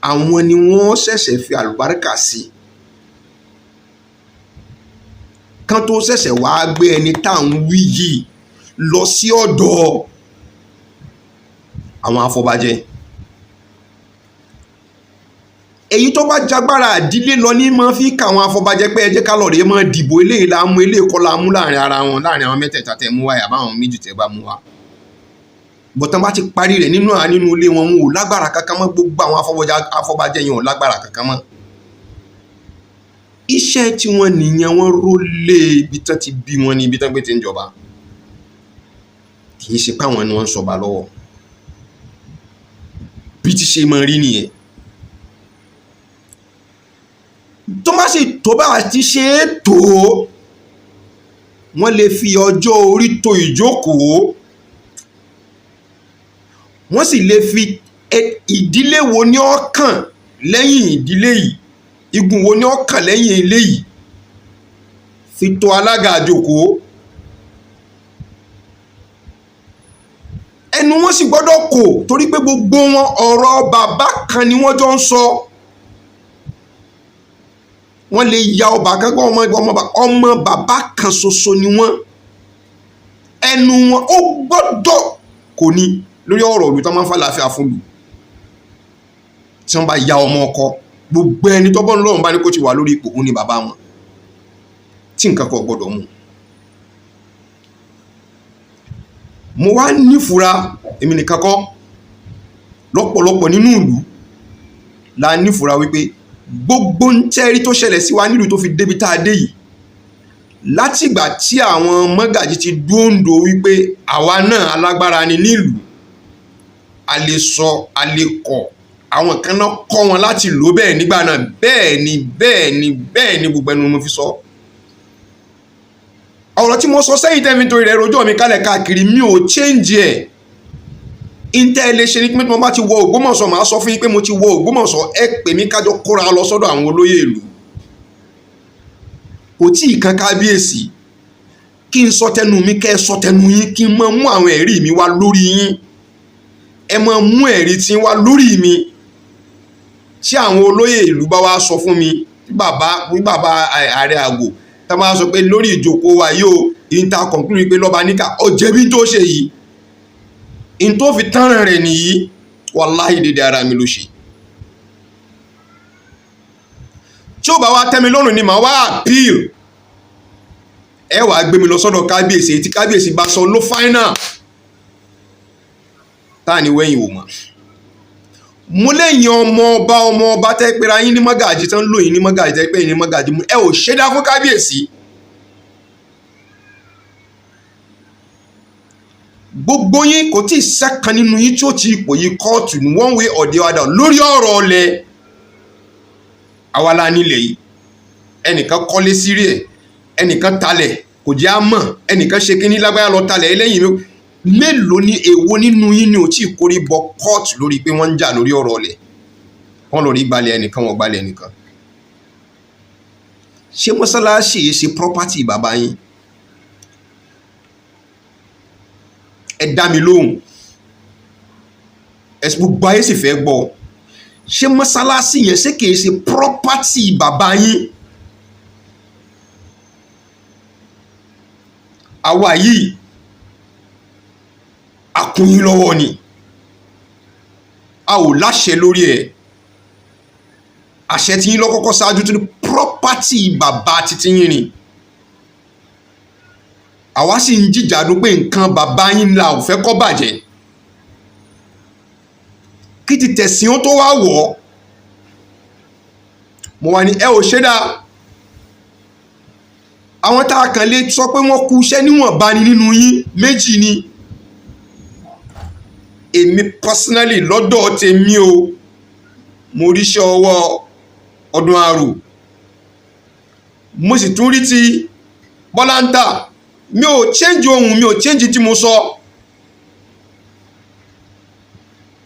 Àwọn ni wọ́n ṣẹ̀ṣẹ̀ fi àlùbáríkà sí kán tó ṣẹ̀ṣẹ̀ wá gbé ẹni tá à ń wí yìí Lọ sí ọ̀dọ̀ àwọn afọbajẹ. Èyí tó bá jagbára àdílé lọ ní máa fi ka àwọn afọbajẹ pé ẹ jẹ́ ká lọ rèé máa dìbò, eléyìí la mú, eléyìí kọ́ la mú láàrin ara wọn, láàrin àwọn mẹ́tẹ̀ẹ̀ta tẹ́ mú wáyà àbáwọn méjì tẹ́ bá mú wá. Bọ̀tán bá ti parí rẹ̀ nínú ilé wọn, wọn ò lágbára kankan mọ́. Gbogbo àwọn afọbajẹ yẹn ò lágbára kankan mọ́. Iṣẹ́ tí wọ́n nìyẹn, wọ́n rólé ibi tán ti bí wọn ní ibi tán gbé ti ń jọba. Kì í ṣe pé àwọn ni wọ́n ń sọba lọ́wọ́. Bí ti ṣe máa rí nìyẹn. Tó bá sì tó bá ti ṣe é tó, wọ́n lè fi ọjọ́ orí tó ìjókòó, wọ́n sì lè fi ìdílé wo ni ó kàn lẹ́yìn ìdílé yìí, igun wo ni ó kàn lẹ́yìn ilé yìí, fi tó alága àjòkó. Ẹnu wọn sì gbọ́dọ̀ kò, torí pé gbogbo wọn ọ̀rọ̀ bàbá kan ni wọ́n jọ ń sọ. Wọ́n lè ya ọba kan kọ́ ọmọ bàbá kan ṣoṣo ni wọ́n. Ẹnu wọn ó gbọ́dọ̀ kò ní lórí ọ̀rọ̀ ìlú tó máa ń fàlàáfíà fún lù. Tí wọ́n bá ya ọmọ ọkọ, gbogbo ẹni tó bọ́ ń lọ́rùn bá ní kó ti wà lórí ipò òun ni bàbá wọn, tí nǹkan kan gbọ́dọ̀ mú. Mo wá nífura, èmi nìkan kọ́, lọ́pọ̀lọpọ̀ nínú ìlú la nífura wípé gbogbo ń tẹ́rí tó ṣẹlẹ̀ sí wa nílùú tó fi débi tá a dé yìí, látìgbà tí àwọn mọ́gàjí ti dúndò wípé àwa náà alágbára ni nílùú, a lè sọ, a lè kọ̀, àwọn kan náà kọ́ wọn láti lò bẹ́ẹ̀ nígbà náà. Bẹ́ẹ̀ ni, bẹ́ẹ̀ ni, bẹ́ẹ̀ ni, gbogbo ẹnu mo fi sọ. Ọ̀rọ̀ tí mo sọ sẹ́yìn tẹ́mi torí rẹ̀ rojọ́ mi kálẹ̀ káàkiri, mi ò change ẹ̀. Ntẹ́ ẹ lè ṣe ni pé tí mo bá ti wọ Ògbómọ̀ṣọ́, màá sọ fún yín pé mo ti wọ Ògbómọ̀ṣọ́, ẹ pè mí kájọ kóra lọ sọ́dọ̀ àwọn olóyè ìlú. Kò tí ì kan kábíyèsí kí n sọ tẹnu mi, kẹ́ ẹ sọ tẹnu yín, kí n máa mú àwọn ẹ̀rí mi wá lórí yín, ẹ máa mú ẹ̀rí tí wá lórí mi. Tí àwọn olóyè ìlú bá wá sọ fún mi, bàbá bàbá ààrẹ àgò tá máa sọ pé lórí ìjókòó wa yóò ìta conclude pé lọ́ba níkà ó jẹ̀bi tó ṣe yìí, in tó fi tánràn rẹ̀ nìyí, wàláhì dédé ara mi ló ṣe. Tí ó bá wá tẹ́mi lọ́rùn ni màá wá appeal, ẹ wàá gbé mi lọ sọ́dọ̀ kábíyèsí, tí kábíyèsí bá sọ ló final, táà ní wẹ́yìn wò mọ́. Mo lẹ́yìn ọmọ ọba tẹ́ pera yín ní mọ́gàjí, tán lò yín ní mọ́gàjí, tẹ́ pé yín ní mọ́gàjí, ẹ ò ṣe dá fún kábíyèsí. Gbogbo yín kò tí ì sẹ́kan nínú yín tí ó ti ipò yìí kóòtù ní one way or the other lórí ọ̀rọ̀ ọ̀lẹ̀. Àwa la nílẹ̀ yìí, ẹnìkan kọ́lé sírí ẹ̀, ẹnìkan talẹ̀ kò jẹ́ á mọ̀, ẹnìkan ṣe kínní lágbáyà lọ talẹ̀ ẹlẹ́yìn mi. Mélòó ni èwo nínú yín ni ò tí ì kórí bọ kóòtù lórí pé wọ́n ń jà lórí ọ̀rọ̀ ọ̀lẹ̀, wọ́n lọ rí gbalẹ̀ ẹnìkan, wọ́n gbalẹ̀ ẹnìkan. Ṣé mọ́sálásí yìí ṣe property bàbá yín? Ẹ dá mi lóhùn, ẹ gbogbo ayé sì fẹ́ gbọ́. Ṣé mọ́sálásí yẹn ṣé kìí ṣe property bàbá yín? Àwa yìí akùnyìn lọ́wọ́ ni, a ò láṣẹ lórí ẹ̀. Àṣẹ tí yín lọ́kọ́kọ́ ṣáájú tó ní property bàbá títí yín ni. Àwa sì ń jìjàdù pé nǹkan bàbá yín la ò fẹ́ kó bàjẹ́, kí ti tẹ̀sìn ó tó wá wọ̀ ọ́. Mo wà ní ẹ ò ṣe dáa. Àwọn tá a kàn lè sọ pé wọ́n kú iṣẹ́ níwọ̀nba ni nínú yín méjì ni. Èmi personally lọ́dọ̀ tèmi o, mo ríṣẹ́ ọwọ́ ọdún àrò, mo sì tún rí ti Bọ́láńtà. Mi ò change ohun, mi ò change tí mo sọ.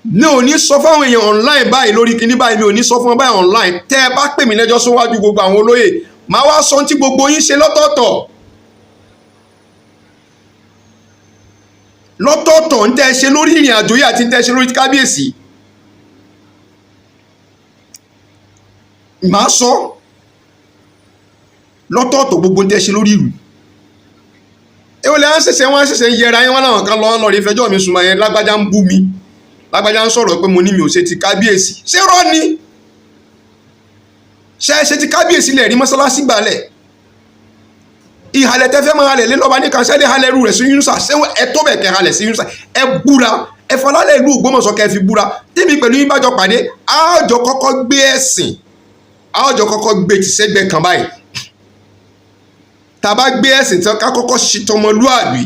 Mi ò ní sọ fáwọn èèyàn online báyìí lórí kinní báyìí, mi ò ní sọ fún wọn báyìí online. Tẹ́ ẹ bá pè mí lẹ́jọ́ síwájú gbogbo àwọn olóyè, màá wá sọ tí gbogbo yín ṣe lọ́tọ̀ọ̀tọ̀ lọ́tọ̀ọ̀tọ̀, ń tẹ́ ẹ ṣe lórí ìrìn àjò yìí àti ń tẹ́ ẹ ṣe lórí kábíyèsí. Màá sọ lọ́tọ̀ọ̀tọ̀ gbogbo ń tẹ́ ẹ ṣe lórí ìlú. Èwo lè á ṣẹ̀ṣẹ̀ wọ́n ṣẹ̀ṣẹ̀ ń yẹra yín? Wọ́n láwọn kan lọ́ọ́ lọ́ọ́ rí fẹjọ́ mi sùn yẹn. Lágbájá ń bú mi, lágbájá ń sọ̀rọ̀ pé mo ní mi ò ṣe ti kábíyèsí. Ṣé rọ́ ni? Ṣe é ṣe ti kábíyèsí lẹ̀ rí mọ́sálásí gbalẹ̀? Ìhàlẹ̀ tẹ́fẹ́ máa halẹ̀ lé lọ́ba ní kan sẹ́lẹ̀, halẹ̀ rú rẹ̀ sí Yunusa. Ṣé ẹ tó bẹ̀ kẹ́ halẹ̀ sí Yunusa? Ẹ búra, ẹ fọlálẹ̀ ìlú Ògbómọ̀ṣọ́ kẹ́ fi búra. Tèmi pẹ̀lú yín bá jọ pàdé, á jọ kọ́kọ́ gbé ẹ̀sìn, á jọ kọ́kọ́ gbé tìṣẹ́gbẹ́ kan báyìí. Tá a bá gbé ẹ̀sìn tán, ká kọ́kọ́ ṣe tọmọlúàbí,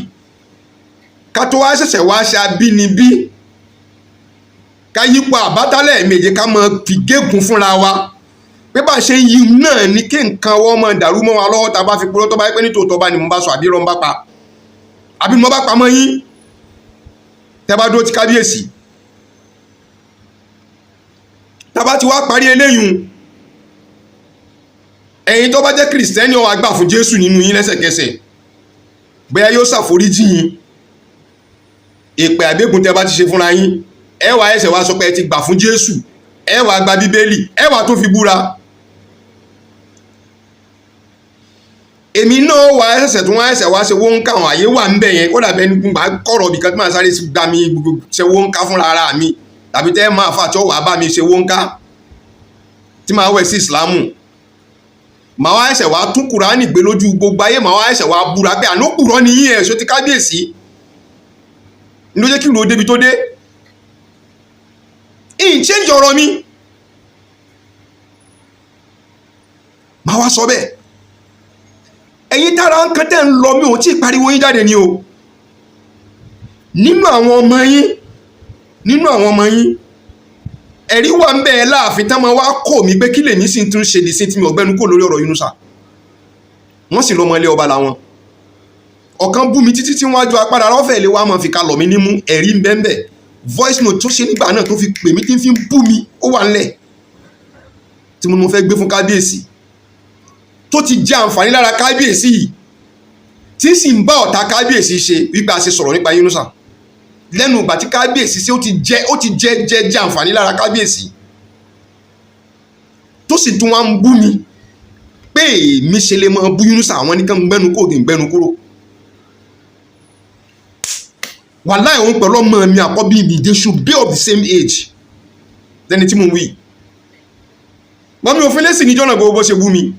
ká tó wá ṣẹ̀ṣẹ̀ wá ṣe abínibí, ká yípo àbátálẹ̀ méje, ká máa fi gégùn fúnra wa pé bá a ṣe ń yí náà ni kí nǹkan wọ́n máa dàrú mọ́ wa lọ́wọ́. Tá a bá fi purọ́, tó bá yẹ pé ní tòótọ́ bá ní mo bá sọ, àbí irọ́ ń bá pa, àbí mo bá pamọ́ yín, tẹ́ bá dúró ti kábíyèsí. Tá a bá ti wá parí eléyìí, ẹ̀yin tó bá jẹ́ kìrìsìtẹ́nì, ó wá gbà fún Jésù nínú yín lẹ́sẹ̀kẹsẹ̀, bóyá yóò ṣàforíjì yín. Èpè àbẹ́gùn tẹ́ bá ti ṣe fúnra yín, ẹ wá ẹsẹ̀ wá sọ pé ẹ ti gbà fún Jésù, ẹ wá gba Bíbélì, ẹ wá tó fi búra. Èmi náà wá ẹsẹ̀ tó wá ẹsẹ̀ wá ṣe wọ́n ń ká àwọn àyè wà ń bẹ̀ yẹn. Kó dàbẹ́ ní gbà kọ̀rọ̀ bìkan tí màá sáré gba mi ṣe wọ́n ń ká fúnra ara mi, tàbí tẹ́ máa fà tí ó wàá bá mi ṣe wọ́n ń ká tí màá wẹ̀ sí Ìsìlámù. Màá wá ẹsẹ̀ wá tún Kùránì gbé lójú gbogbo ayé, màá wá ẹsẹ̀ wá búra pé àná kùrọ́ ni yín, ẹ̀ ṣó ti kábíyèsí ló jẹ́ kí ìlú ó débi tó dé. In change ọ̀rọ̀ mi, màá wá sọ bẹ́ẹ̀. Ẹ̀yin tára ń kan tẹ́ ń lọ, mi ò tí ì pariwo yín jáde ni o. Nínú àwọn ọmọ yín, nínú àwọn ọmọ yín, ẹ̀rí wà ń bẹ́ẹ̀ láàfin tán máa wá kò mí pé kí lèmi sì tún ṣe dìsín tí mi ọ̀gbẹ́nu kò lórí ọ̀rọ̀ Yunusa. Wọ́n sì lọ́mọ ilé ọba làwọn. Ọ̀kan bú mi títí tí wọ́n á jọ apára rọ́fẹ̀ lé wa máa fi ka lọ̀ mí nímú. Ẹ̀rí ń bẹ́ẹ̀ bẹ́ẹ̀, voice note tó ṣe nígbà náà tó fi pè mí tí ń fi bú mi, ó wà ńlẹ̀ tí mo fẹ́ gbé fún kábíyèsí, tó ti jẹ àǹfààní lára kábíyèsí yìí, tí sì ń bá ọ̀tá kábíyèsí ṣe wípé a ṣe sọ̀rọ̀ nípa Yunusa lẹ́nu ìgbà tí kábíyèsí ṣe, ó ti jẹ ó ti jẹ jẹ jẹ àǹfààní lára kábíyèsí, tó sì tún wá ń bú mi pé èmi ṣe lè máa bú Yunusa. Àwọn nìkan gbẹnu kò kí n gbẹnu kúrò. Wàláì, òun pẹ̀lú ọmọ mi àkọ́bí mi, they should be of the same age lẹ́ni tí mo wí. Wọ́n mi ò fi lẹ́sìn níjọ́ náà. Gbogbo bó ṣe bú mi,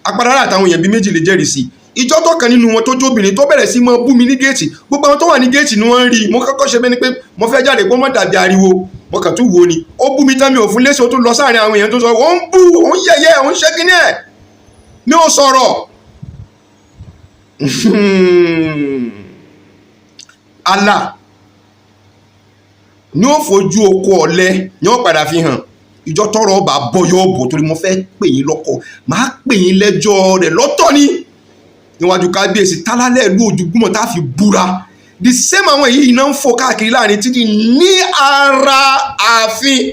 apádára àtàwọn èèyàn bíi méjì lè jẹ́rìí sí. Ìjọ tó kan nínú wọn tó jóbìnrin tó bẹ̀rẹ̀ sí máa bú mi ní géètì, gbogbo àwọn tó wà ní géètì ni wọ́n ń rí. Mo kọ́kọ́ ṣe bẹ́ni pé mo fẹ́ jáde kó má dàbí ariwo, mo kàn tún wò ni. Ó bú mi tán, mi ò fún léṣe, ó tún lọ sáàrin àwọn èèyàn tó sọ ó ń bú, ó ń yẹ̀yẹ́, ó ń ṣe kíní ẹ̀, mi ò sọ̀rọ̀. Allah ní ó fojú oko ọ̀lẹ ní ó padà fi hàn. Ìjọ tọrọ ọba bọ yóò bọ, torí mo fẹ́ pè yín lọ́kọ, màá pè yín lẹ́jọ́ rẹ̀ lọ́tọ̀ ni níwájú kábíyèsí tálálẹ̀ ìlú Òjùgbùmọ̀ tá a fi búra. The same àwọn èyí iná ń fò káàkiri láàrin títí ní ara ààfin.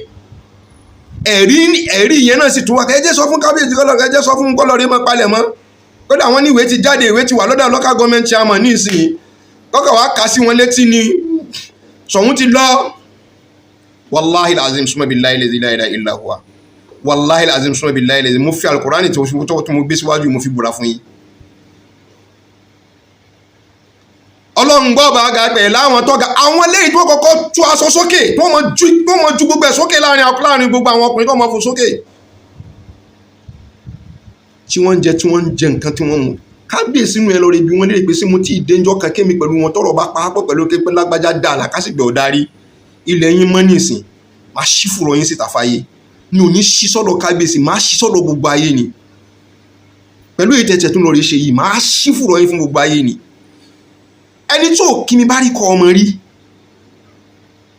Ẹ̀rí yẹn náà sì tún wá. Kẹ́jẹ́ sọ fún kábíyèsí kọ́lọ́, kẹ́jẹ́ sọ fún kọ́lọ́ rí mọ́ palẹ̀ mọ́. Kódà wọ́n ní ìwé ti jáde, ìwé ti wà lọ́dọ̀ local government chairman ní ìsìn, kọ́kọ́ wàá kà sí wọn létí ni Ṣọ̀ún ti lọ. Wàláhi azim suma billahi lazi la ilaha illa huwa, wàláhi azim suma billahi lazi. Mo fi alukurani tí mo gbé síwájú, mo fi búra fún yín. Ọlọ́run gbọ́ bá ga pẹ̀ láwọn tọ́ga àwọn lẹ́yìn tí wọ́n kọ́kọ́ tú aṣọ sókè, tí wọ́n mọ ju gbogbo ẹ̀ sókè láàrin gbogbo àwọn ọkùnrin tó mọ fò sókè, tí wọ́n ń jẹ, tí wọ́n ń jẹ nǹkan tí wọ́n mú. Kábíyèsí inú ẹ lọ rí bí wọ́n lè pèsè. Mo tí ì dénjọ́ kan kémi pẹ̀lú wọn tọrọ bá paápọ̀ pẹ̀lú képe lágbájá dà làkásìgbẹ̀ ọ̀darí ilẹ̀ yín mọ́ nísìn. Máa ṣí fùrọ̀ yín síta fáyé mi ò ní ṣí sọ́dọ̀ kábíyèsí, máa ṣí sọ́dọ̀ gbogbo ayé ni. Pẹ̀lú èyí tẹ̀tẹ̀ tó lọ rí ṣe yìí, máa ṣí fùrọ̀ yín fún gbogbo ayé ni. Ẹni tó kí mi bá rí kọ ọmọ rí,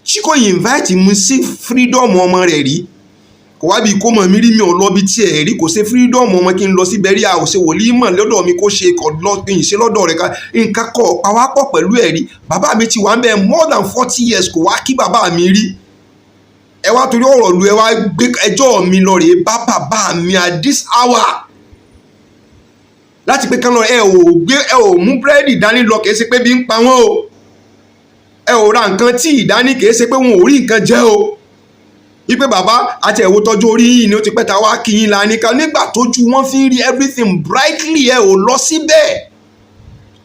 tí kò invite mi sí freedom ọmọ rẹ̀ rí, kò wá bí kó mọ̀ mí rí, mi ò lọ bí tiẹ̀ rí, kò ṣe freedom ọmọ kí n lọ sí bẹ́rí, a ò ṣe wòlíì mọ̀ lọ́dọ̀ mi, kó ṣe kọ̀ lọ kí n ṣe lọ́dọ̀ rẹ̀ ká nǹkan kọ̀ pawápọ̀ pẹ̀lú ẹ̀ rí. Bàbá mi ti wà ń bẹ̀ more than 40 years, kò wá kí bàbá mi rí. Ẹ wá torí ọ̀rọ̀ lu, ẹ wá gbé ẹjọ́ mi lọ rèé bá bàbá mi at this hour láti pé kán lọ. Ẹ ò gbé, ẹ ò mú búrẹ́dì dání lọ, kìí ṣe pé bí ń pa wọ́n o. Ẹ ò ra nǹkan tí ìdání, kìí ṣe pé wọn ò rí nǹkan jẹ o. Wípé bàbá àti ẹ̀wò tọ́jú orí yìí ni ó ti pẹ́ ta wá kí yín la ní ká nígbà tójú wọn fi ń rí everything brightly, ẹ ò lọ síbẹ̀.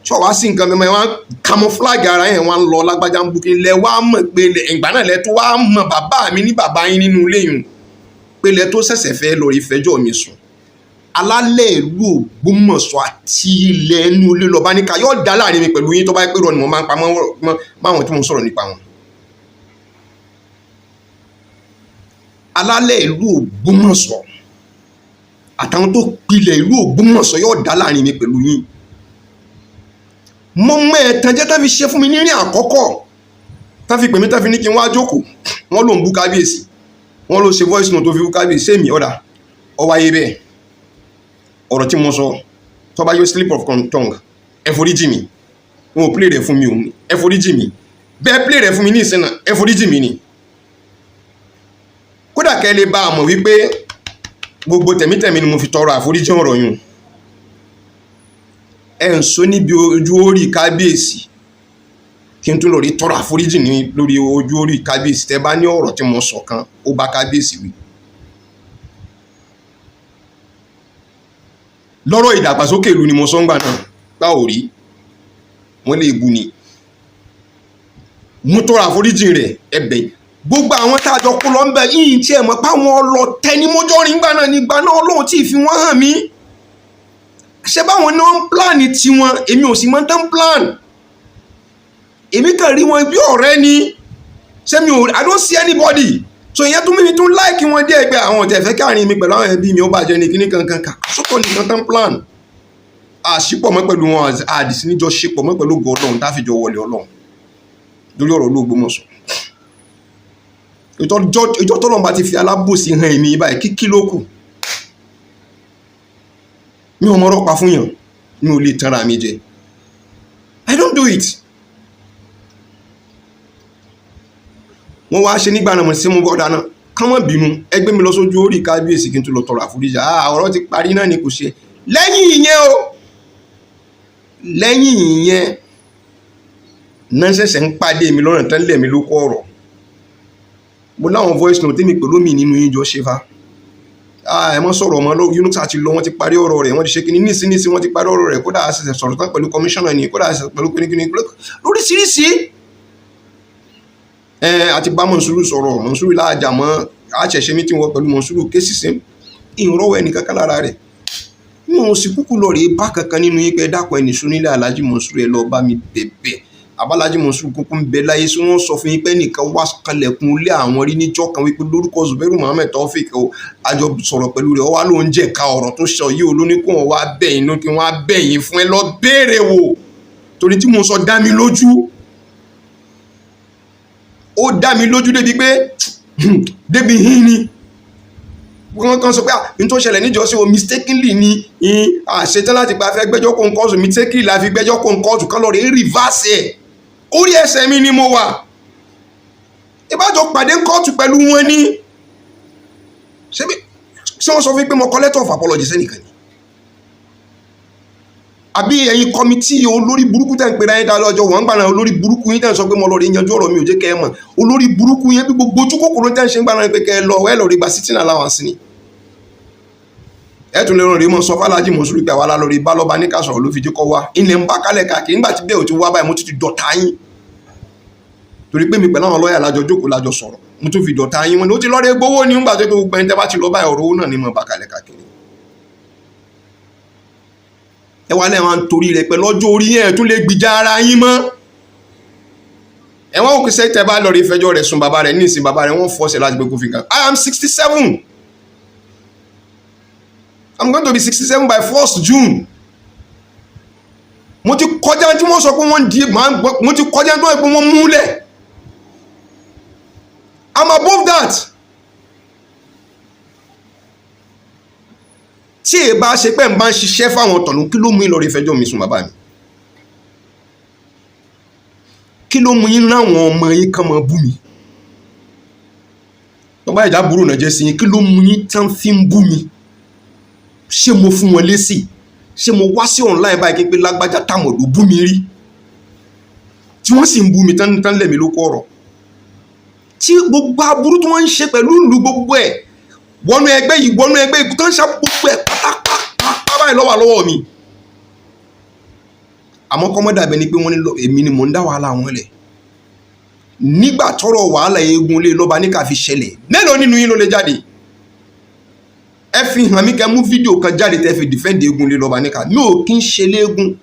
Ṣọ wá sí nǹkan mímọ́ ẹ wá camouflage ara yẹn, wá ń lọ lágbájá ń bukí lẹ, wá mọ̀ pé ìgbà náà lẹ tó wá mọ̀ bàbá mi ní bàbá yín nínú ilé yìí, pé lẹ tó ṣẹ̀ṣẹ̀ fẹ́ lọ rí fẹjọ́ mi sùn. Alálẹ̀ ìlú Ògbómọ̀ṣọ́ àti ilẹ̀ inú ilé lọ́ba ní ká yóò dá láàrin mi pẹ̀lú yín, tó bá yẹ pé irọ́ ni mo máa ń pa máwọn tí mo ń sọ̀rọ̀ nípa wọn. Alálẹ̀ ìlú Ògbómọ̀ṣọ́ àtàwọn tó pilẹ̀ ìlú Ògbómọ̀ṣọ́ yóò dá láàrin mi pẹ̀lú yín. Mo mọ ẹ̀tàn jẹ́ tá fi ṣe fún mi nírìn àkọ́kọ́, tá fi pè mí, tá fi ní kí n wá jókòó. Wọ́n ló ń bú kábíyèsí, wọ́n ló ṣe voice note tó fi bú kábíyèsí. Sẹ́mi ọ̀dà ọ wáyé bẹ́ẹ̀. Ọ̀rọ̀ tí mo sọ, tó bá yóò slip of tongue, ẹ foríjì mi. Wọn ò play rẹ̀ fún mi òun, ẹ foríjì mi. Bẹ́ẹ̀ play rẹ̀ fún mi ní ìsìn náà, ẹ foríjì mi ni. Kódà kẹ́ lè bá a mọ̀ wípé gbogbo tẹ̀mítẹ̀mí ni mo fi tọrọ àforíjì ọ̀rọ̀ yùn. Ẹ ń sọ níbi ojú orí kábíyèsí, kí n tún lọ rí tọrọ àforíjì ní lórí ojú orí kábíyèsí. Tẹ́ bá ní ọ̀rọ̀ tí mo sọ kan, ó bá kábíyèsí wí. Lọ́rọ̀ ìdàgbàsókè ìlú ni mo sọ ń gbà náà, bá ò rí wọ́n lè bu ni. Mo tọrọ àforíjì rẹ̀, ẹ̀bẹ̀ gbogbo àwọn tá a jọ kó lọ ń bẹ yìí tí ẹ mọ̀ páwọn ọlọ́tẹ̀ ni mo jọ rìn gbà náà nígbà náà, Ọlọ́run tí ì fi wọ́n hàn mí. Ṣé báwọn náà ń plan tiwọn, èmi ò sì mọ̀ tán plan. Èmi kàn rí wọn bí ọ̀rẹ́ ni. Ṣé mi ò, I don't see anybody. So ìyẹn tún mímí tún láìkí wọn díẹ̀ pé àwọn ọ̀tẹ̀ fẹ́ káàrin mi pẹ̀lú àwọn ẹbí mi ó bàjẹ́ ní kíní kankan kà sókò nìkan tán plan. Àṣìpọ̀ mọ́ pẹ̀lú wọn, àdìsí níjọ ṣepọ̀ mọ́ pẹ̀lú ògo Ọlọ́run tá a fi jọ wọlé Ọlọ́run lórí ọ̀rọ̀ Olóògbómọ̀ṣọ́. Ìjọ tọ́lọ́run bá ti fi alábòsí hàn èmi báyìí, kíkí ló kù. Mi ò mọ̀rọ̀ pa fún yàn, mi ò lè tanra mi jẹ. I don't do it. Wọ́n wá ṣe nígbà náà mọ̀ sí mú bọ́dà náà, kán mọ̀ bínú, ẹgbẹ́ mi lọ sójú orí kábíyèsí kí n tún lọ tọrọ àforíjì. Ọ̀rọ̀ ti parí náà ni, kò ṣe. Lẹ́yìn ìyẹn o, lẹ́yìn ìyẹn náà ṣẹ̀ṣẹ̀ ń pàdé mi lọ́nà tán lẹ̀ mi ló kọ́ ọ̀rọ̀. Mo láwọn voice note tèmi pẹ̀lú mi nínú yín jọ ṣe fa. Ẹ mọ́ sọ̀rọ̀ ọmọ lọ, Yunusa ti lọ, wọ́n ti parí ọ̀rọ̀ rẹ̀, wọ́n ti ṣe kíní nísinsìnyí, wọ́n ti parí ọ̀rọ̀ rẹ̀, kódà a ṣẹ̀ṣẹ̀ sọ̀rọ̀ tán pẹ̀lú commissioner ni, kódà a ṣẹ̀ṣẹ̀ pẹ̀lú kíníkíní lóríṣiríṣi. Àti bá Mọ̀nsúrù sọ̀rọ̀, Mọ̀nsúrù láàjà mọ́, a ṣẹ̀ṣẹ̀ meeting wọ pẹ̀lú Mọ̀nsúrù kéṣì sí ìrọ̀wọ́ ẹnì kankan lára rẹ̀. Mi ò sì kúkú lọ rèé bá kankan nínú yín pé dákun ẹnì sún nílé Alhaji Mọ̀nsúrù, ẹ lọ bá mi bẹ̀bẹ̀. Abálájí Mọ̀nsúrù kúkú ń bẹ láyé, sí wọ́n sọ fún yín pé nìkan wá kalẹ̀kùn ilé àwọn rí níjọ́ kan wípé lórúkọ Zubairu Muhammed Taofeek o, àjọ sọ̀rọ̀ pẹ̀lú rẹ̀, ó wá ló ń jẹ̀ka ọ̀rọ̀ tó sọ yìí o, ló ní kó wọn wá bẹ̀yìn ló kí wọ́n á bẹ̀yìn fún ẹ lọ béèrè wò. Torí tí mo sọ dá mi lójú, ó dá mi lójú débi pé débi hín ni wọ́n kàn sọ pé n tó ṣẹlẹ̀ níjọ́sí o, mistakenly ni àṣetán láti pa fẹ́ gbẹ́jọ́ kó ń kóòtù, mistakenly la fi gbẹ́jọ́ kó ń kóòtù, kán lọ rí reverse ẹ̀. Orí ẹsẹ̀ mi ni mo wà, ìbájọ́ pàdé kóòtù pẹ̀lú wọn ní. Ṣé wọ́n sọ fún mi pé mo kọ letter of apology sẹ́nìkan ni? Àbí ẹ̀yin kọ́mítì olórí burúkú tẹ̀ ń pera yín dá lọ́jọ́ wọ́n ń gbà náà, olórí burúkú yín tẹ̀ ń sọ pé mo lọ rí yanjú ọ̀rọ̀ mi ò jẹ́ kẹ́ ẹ mọ̀, olórí burúkú yẹn bí gbogbo ojú kòkòrò tẹ̀ ń ṣe ń gbà náà pé kẹ́ ẹ lọ ẹ lọ rí gba sitting allowance ni. Ẹ tún lè rán rí mọ́ sọ f'Alhaji Mọ̀nsúrù pé àwa la lọ rí bá lọ́ba ní kásọ̀rọ̀ ló fi jẹ́ kọ́ wá ilẹ̀ ń bá kálẹ̀ káàkiri. Nígbà tí bẹ́ẹ̀ ò ti wá báyìí, mo tún ti dọ̀tá yín torí pé mi pẹ̀lú àwọn lọ́ọ̀yà lájọ jókòó lájọ sọ̀rọ̀, mo tún fi dọ̀tá yín. Wọn ni ó ti lọ́ọ́ rí gbowó ní nígbà tó gbogbo ẹni tẹ́ bá ti lọ báyìí, ọ̀rọ̀ owó náà ni mo bá kálẹ̀ káàkiri. Ẹ wá lẹ́wọ̀n torí rẹ̀ pé lọ́jọ́ orí yẹn tún lè gbìjà ara yín mọ́. Ẹ wọ́n kò sẹ́ tẹ́ bá lọ rí fẹjọ́ rẹ̀ sùn bàbá rẹ̀ ní ìsìn, bàbá rẹ̀ wọ́n fọ́ọ̀sẹ̀ láti gbé kófin kan. I am 67. I'm going to be 67 by 1st June. Mo ti kọjá tí wọ́n sọ pé wọ́n di, mo ti kọjá tí wọ́n sọ pé wọ́n múlẹ̀. I'm above that. Tí èyí bá ṣe pé ń bá ń ṣiṣẹ́ fáwọn tọ̀nù, kí ló mú yín lọ rí fẹjọ́ mi sùn bàbá mi? Kí ló mú yín láwọn ọmọ yín kàn máa bú mi? Bàbá ìjà burú náà jẹ́ sí yín, kí ló mú yín tán fi ń bú mi? Ṣé mo fún wọn lésì? Ṣé mo wá sí online báyìí kí n pé lágbájá tàmọ̀dò bú mi rí? Tí wọ́n sì ń bú mi tán tán lẹ̀mí ló kọ́ ọ̀rọ̀. Tí gbogbo aburú tí wọ́n ń ṣe pẹ̀lú ìlú gbogbo ẹ̀ wọnú ẹgbẹ́ yìí, wọnú ẹgbẹ́ yìí tó ń ṣe gbogbo ẹ̀ pátápátá báyìí lọ́wọ́ lọ́wọ́ mi. Àmọ́ kọ́mọ́ dàbẹ́ ni pé wọ́n ní èmi ni mò ń dá wàhálà wọn lẹ̀. Nígbà tọ́rọ̀ wàhálà eégún lé lọ́ba níkà fi ṣẹlẹ̀, mélòó nínú yín ló lè jáde? Ẹ fi hàn mí, kẹ́ mú fídíò kan jáde tẹ́ fi defend eégún lé lọ́ba níkà. Mi ò kí ń ṣe léégún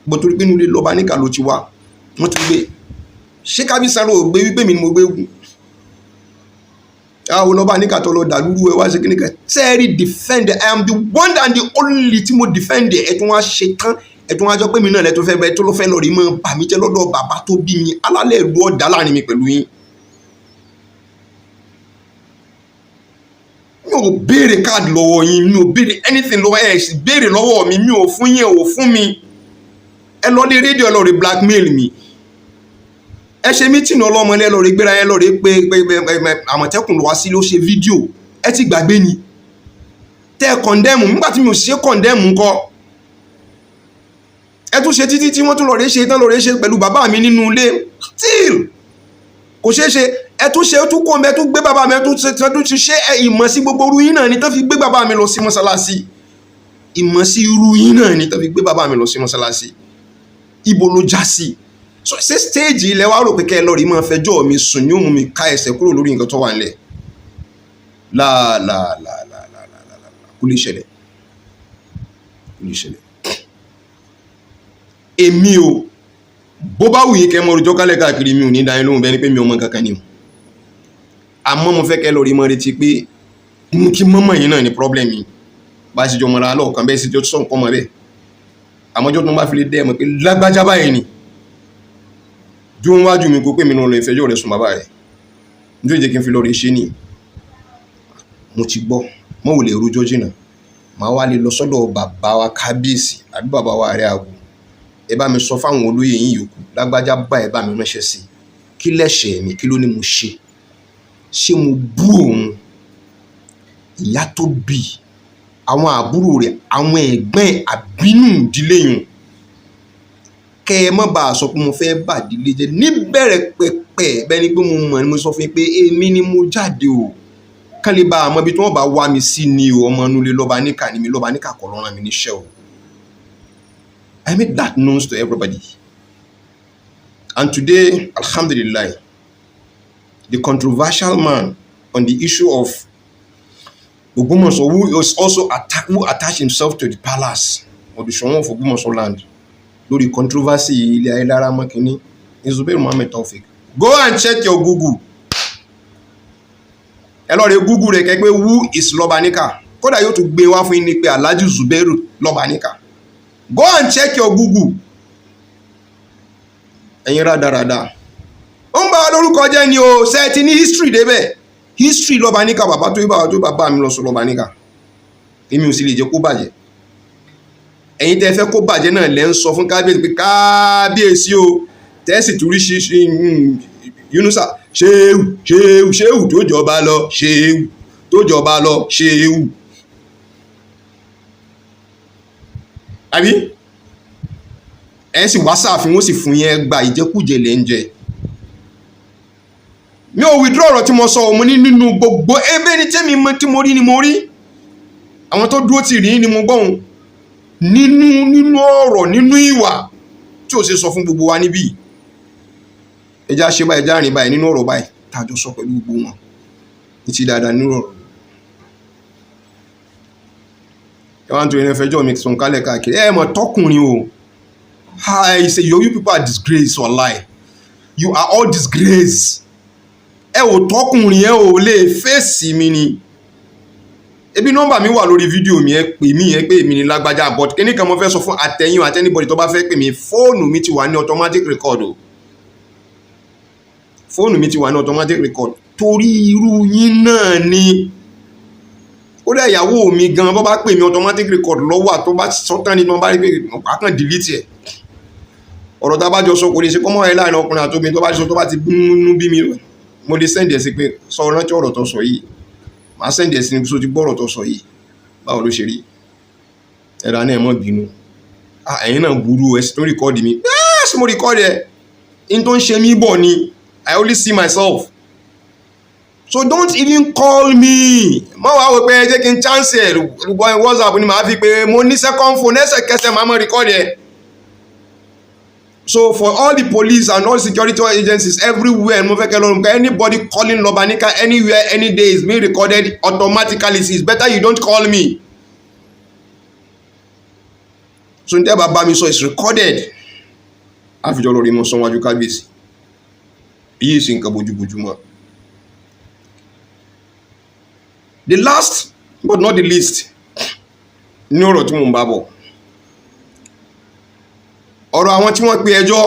bó, torí pé inú ilé lọ́ba níkà ló ti wá. Wọ́n ti gbé ṣé kábíyèsí ò gbé wípé mi ni mo gbé eégún àwọn lọ́ba níkà tó lọ dàlúrú. Ẹ wá ṣe kíní kan sẹ́ẹ̀rì defend. I am the one and the only tí mo defend. Ẹ tún wá ṣe tán, ẹ tún wá jọ pé mi náà lẹ tó fẹ́ bẹ tó ló fẹ́ lọ rí mọ́ bà mí jẹ́ lọ́dọ̀ bàbá tó bí mi. Alálẹ̀ ìlú ọ̀dà láàrin mi pẹ̀lú yín. Mi ò béèrè káàdì lọ́wọ́ yín, mi ò béèrè anything lọ́wọ́ ẹ̀, sì béèrè lọ́wọ́ mi. Mi ò fún yín, ò fún mi. Ẹ lọ lé rédíò, ẹ lọ rí blackmail mi. Ẹ ṣe meeting ọlọ́mọ, ẹ lọ rí gbéra, ẹ lọ rí pé pé Àmọ̀tẹ́kùn lọ wá sí ló ṣe fídíò. Ẹ ti gbàgbé ni tẹ́ ẹ condemn nígbà tí mi ò ṣe condemn ńkọ́? Ẹ tún ṣe títí tí wọ́n tún lọ rí ṣe tán, lọ rí ṣe pẹ̀lú bàbá mi nínú ilé, still kò ṣeé ṣe. Ẹ tún ṣe, tún kó mẹ, tún gbé bàbá mi, ẹ tún ṣe, tún ti ṣe. Ìmọ̀ sí gbogbo irú yín náà ni tó fi gbé bàbá mi lọ sí mọ́sálásí. Ìmọ̀ sí irú yín náà ni tó fi gbé bàbá mi lọ sí mọ́sálásí. Ibo ló já sí? So ṣé stage ilẹ̀ wa rò pé kẹ́ ẹ lọ rí máa fẹjọ́ mi sùn ní òun mi ká ẹsẹ̀ kúrò lórí nǹkan tó wà nílẹ̀? Láàláàláàláàláà, kò lè ṣẹlẹ̀, kò lè ṣẹlẹ̀. Èmi o, bó bá wù yín kẹ́ mọ orújọ́ kálẹ̀ káàkiri, mi ò ní dá yín lóhùn bẹ́ẹ̀ ni pé mi ò mọ kankan ni o. Àmọ́ mo fẹ́ kẹ́ lọ rí mọ́ retí pé mú kí mọ́mọ́ yín náà ní problem yìí bá ṣe jọ mọ́ra lọ́ọ̀kan bẹ́ẹ̀ sì jọ sọ̀ nǹkan mọ́ bẹ́ẹ̀. Àmọ́jọ́ tó ń bá fi lè dẹ́ ẹ mọ̀ pé lágbájá báyìí ni dúró wájú mi, kó pé mi náà lọ ìfẹjọ́ rẹ̀ sùn bàbá rẹ̀, nítorí jẹ́ kí n fi lọ rí ṣe ni. Mo ti gbọ́, mo ò lè rojọ́ jìnnà. Màá wá lè lọ sọ́dọ̀ bàbá wa kábíyèsí àbí bàbá wa ààrẹ àgọ́. Ẹ bá mi sọ fáwọn olóyè yín yòókù, lágbájá bá ẹ bá mi ránṣẹ́ sí, kí lẹ̀ṣẹ̀ mi? Kí ló ní mo ṣe? Ṣé mo bú òun, ìyá tó bí, àwọn àbúrò rẹ̀, àwọn ẹ̀gbọ́n ẹ̀, àbínú ìdílé yùn? Kẹ́ ẹ má bàa sọ pé mo fẹ́ bàdílé jẹ́ níbẹ̀rẹ̀ pẹ̀pẹ̀. Bẹ́ẹ̀ ni pé mo mọ̀ ni mo sọ fún yín pé èmi ni mo jáde o, kán lè bá a mọ ibi tí wọ́n bá wá mi sí ni o. Ọmọ inú ilé lọ́ba níkà ni mi, lọ́ba níkà kọ́ ló rán mi níṣẹ́ o. I made that known to everybody, and today, alhamdulillah, the controversial man on the issue of Ogbomoso, who is also who attached himself to the palace of the Soun of Ogbomoso land lórí controversy ilé ayélujára mọ́kínní, Zubair Muhammed Taofeek. Go and check your Google. Ẹ lọ rẹ Google rẹ kẹ́ pé "Who is Lọ́baníkà?" Kódà yóò tún gbé wá fún yín ní pé Alhaji Zubairu Lọ́baníkà. Go and check your Google. Ẹ̀yin rádaràda, ó ń bá wa lórúkọ jẹ́ ni o. Ṣe ti ní history débẹ̀? History Lọ́baníkà, bàbá tó bàbá tó bàbá mi lọ sọ Lọ́baníkà, èmi ò sì lè jẹ́ kó bàjẹ́. Ẹ̀yin tẹ́ fẹ́ kó bàjẹ́ náà lẹ́ ń sọ fún kábíyèsí pé kábíyèsí o, tẹ́sì tún rí Yunusa ṣéwù ṣéwù ṣéwù tó jọba lọ, ṣéwù tó jọba lọ, ṣéwù àbí ẹ sì wá sáàfin, wọ́n sì fún yẹn gba ìjẹkújẹ lẹ́ ń jẹ. Mi ò withdraw ọ̀rọ̀ tí mo sọ. Mo ní nínú gbogbo ebe ní tẹ́mi tí mo rí ni mo rí àwọn tó dúró tì rí ni mo gbọ́hùn nínú ọ̀rọ̀, nínú ìwà tí ò ṣe sọ fún gbogbo wa níbí. Ẹjá ṣe báyìí, ẹjá rìn báyìí, nínú ọ̀rọ̀ báyìí tájọ sọ pẹ̀lú gbogbo wọn ní ti dáadáa nínú ọ̀rọ̀. Ẹ wá ń torí ẹ fẹjọ́ mi sùn kálẹ̀ káàkiri. Ẹ mọ̀ tọkùnrin o. I say you people are disgrace. Wallahi, you are all disgrace. Ẹ ò tọkùnrin, ẹ ò lè fèsì mi ni. Ebi nọ́mbà mi wà lórí fídíò mi. Ẹ pè mí, ẹ pé èmi ni lágbájá. But kíní kan mo fẹ́ sọ fún àtẹ̀yìn àti anybody tó bá fẹ́ pè mí: fóònù mi ti wà ní automatic record o. Fóònù mi ti wà ní automatic record torí irú yín náà ni. Ó dẹ̀ ìyàwó mi gan, bó bá pè mí, automatic record lọ́wọ́ tó bá sọ́tàn ní wọ́n bá rí pé àkàn delete ẹ̀. Ọ̀rọ̀ tá a bá jọ sọ, kò lè ṣe kọ́mọ́ ẹ láàrin ọkùnrin àti obìnrin tó bá sọ, tó bá ti bínú bí mi, mo lè send ẹ̀ sí pé, "Sọ rántí ọ̀rọ̀ tó sọ yìí?" Màá send ẹ̀ sí ní, "So ti gbọ́ ọ̀rọ̀ tó sọ yìí? Báwo ló ṣe rí?" Ẹ̀rọ náà, ẹ̀ mọ́ bínú. Ẹ̀yin náà burú, ẹ̀ sì tó record mi. Ṣé mo record ẹ̀ in tó ń ṣe mí bọ̀ ni? I only see myself, so don't even call me. Má wàá wò pé ẹ jẹ́ kí n chance ẹ̀. WhatsApp ni màá fi pé mo ní second phone, ẹsẹ̀kẹsẹ̀ màá mọ̀ record ẹ̀. So for all the police and all security agencies everywhere, mo fẹ́ kẹ́ lọ́rùn pé anybody calling Lọ́baníkà anywhere, any day, is being recorded automatically. It's better you don't call me. So n tẹ́ bá bá mi sọ is recorded. Àfijọ́ lórí mo sanwó-ajú kábíyèsí yìí sì nǹkan bójúbójú mọ́. The last but not the least ní ọ̀rọ̀ tí mò ń bá bọ̀, ọ̀rọ̀ àwọn tí wọ́n pe ẹjọ́,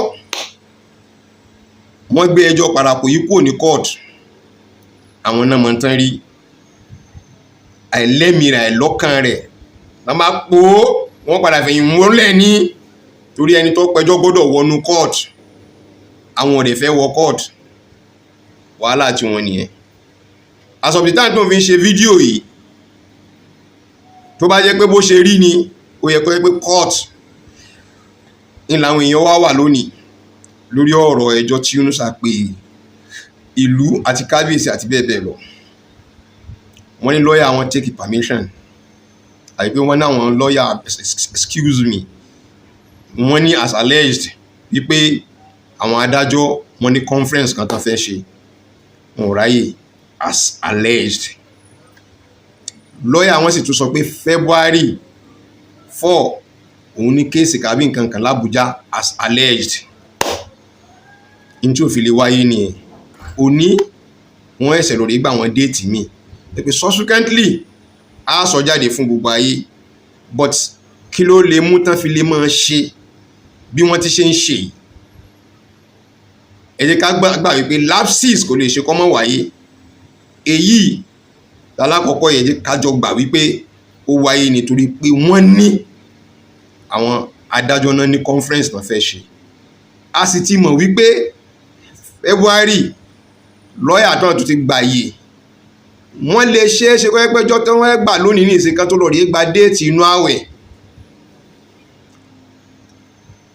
wọ́n gbé ẹjọ́ parapọ̀ yìí kúrò ní court. Àwọn náà mọ̀ tán rí àìlẹ́mìí rẹ̀, àìlọ́kàn rẹ̀ wọ́n máa pò ó, wọ́n padà fẹ̀yìn wọ́lẹ̀ ní torí ẹni tó pẹjọ́ gbọ́dọ̀ wọnú court. Àwọn ò dẹ̀ fẹ́ wọ court, wàhálà tí wọ́n nìyẹn. As of the time tó fi ń ṣe fídíò yìí, tó bá jẹ́ pé bó ṣe rí ni, ó yẹ kó jẹ́ pé court ní làwọn èèyàn wá wà lónìí lórí ọ̀rọ̀ ẹjọ́ tí Yunusa pè ìlú àti kábíyèsí àti bẹ́ẹ̀ bẹ́ẹ̀ lọ. Wọ́n ní lọ́ọ̀yà wọn take permission, àbí pé wọ́n ní àwọn lọ́ọ̀yà, excuse me, wọ́n ní as alleged wípé àwọn adájọ́ wọ́n ní conference kan tó fẹ́ ṣe, wọn ò ráyè, as alleged. Lọ́ọ̀yà wọn sì tún sọ pé February 4 òun ní case kàbí nǹkan kan l'Abuja, as alleged. N tí ò fi lè wáyé nìyẹn. Òní wọ́n ẹ̀sẹ̀ lórí gbà wọ́n date mi pé subsequently á sọ jáde fún gbogbo ayé. But kí ló lè mú tán fi lè máa ṣe bí wọ́n ti ṣe ń ṣe yìí? Ẹ jẹ́ ká gbà wípé lapses kò lè ṣe kó má wáyé. Èyí lálákọ̀ọ́kọ́ yẹ jẹ́ ká jọ gbà wípé ó wáyé nítorí pé wọ́n ní àwọn adájọ́ náà ní conference náà fẹ́ ṣe. A sì ti mọ̀ wípé February lọ́ọ̀yà tó tún ti gbà yè, wọ́n lè ṣe é ṣe kó jẹ́ pé ọjọ́ tí wọ́n gbà lónìí ní ìsìn kan tó lọ rí gba date inú àwẹ̀.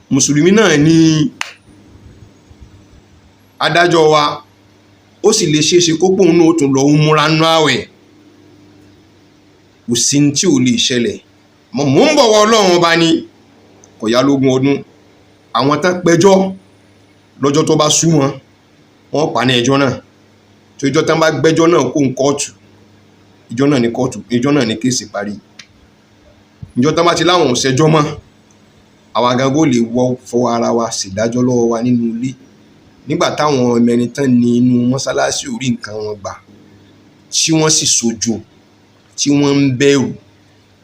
Mùsùlùmí náà ní adájọ́ wa, ó sì lè ṣe é ṣe kó pòun náà ó tún lọ múra nú àwẹ̀. Kò sí tí ò lè ṣẹlẹ̀. Mò ń bọ̀wọ̀ Ọlọ́run Ọba ní kò yá lógún ọdún. Àwọn tán pẹjọ́ lọ́jọ́ tó bá sú wọn, wọ́n pa ní ẹjọ́ náà. Tó ìjọ́ tán bá gbẹ́jọ́ náà kó ń kóòtù, ìjọ́ náà ní kóòtù, ìjọ́ náà ní case parí. Ìjọ́ tán bá ti láwọn ò ṣẹjọ́ mọ́, àwa gangan ó lè wọ́ fọwọ́ ara wa ṣèdájọ́ lọ́wọ́ wa nínú ilé. Nígbà táwọn ọmọ ẹni tán ní inú mọ́sálásí ò rí nǹkan wọn gbà, tí wọ́n sì sojo, tí wọ́n ń bẹ̀rù,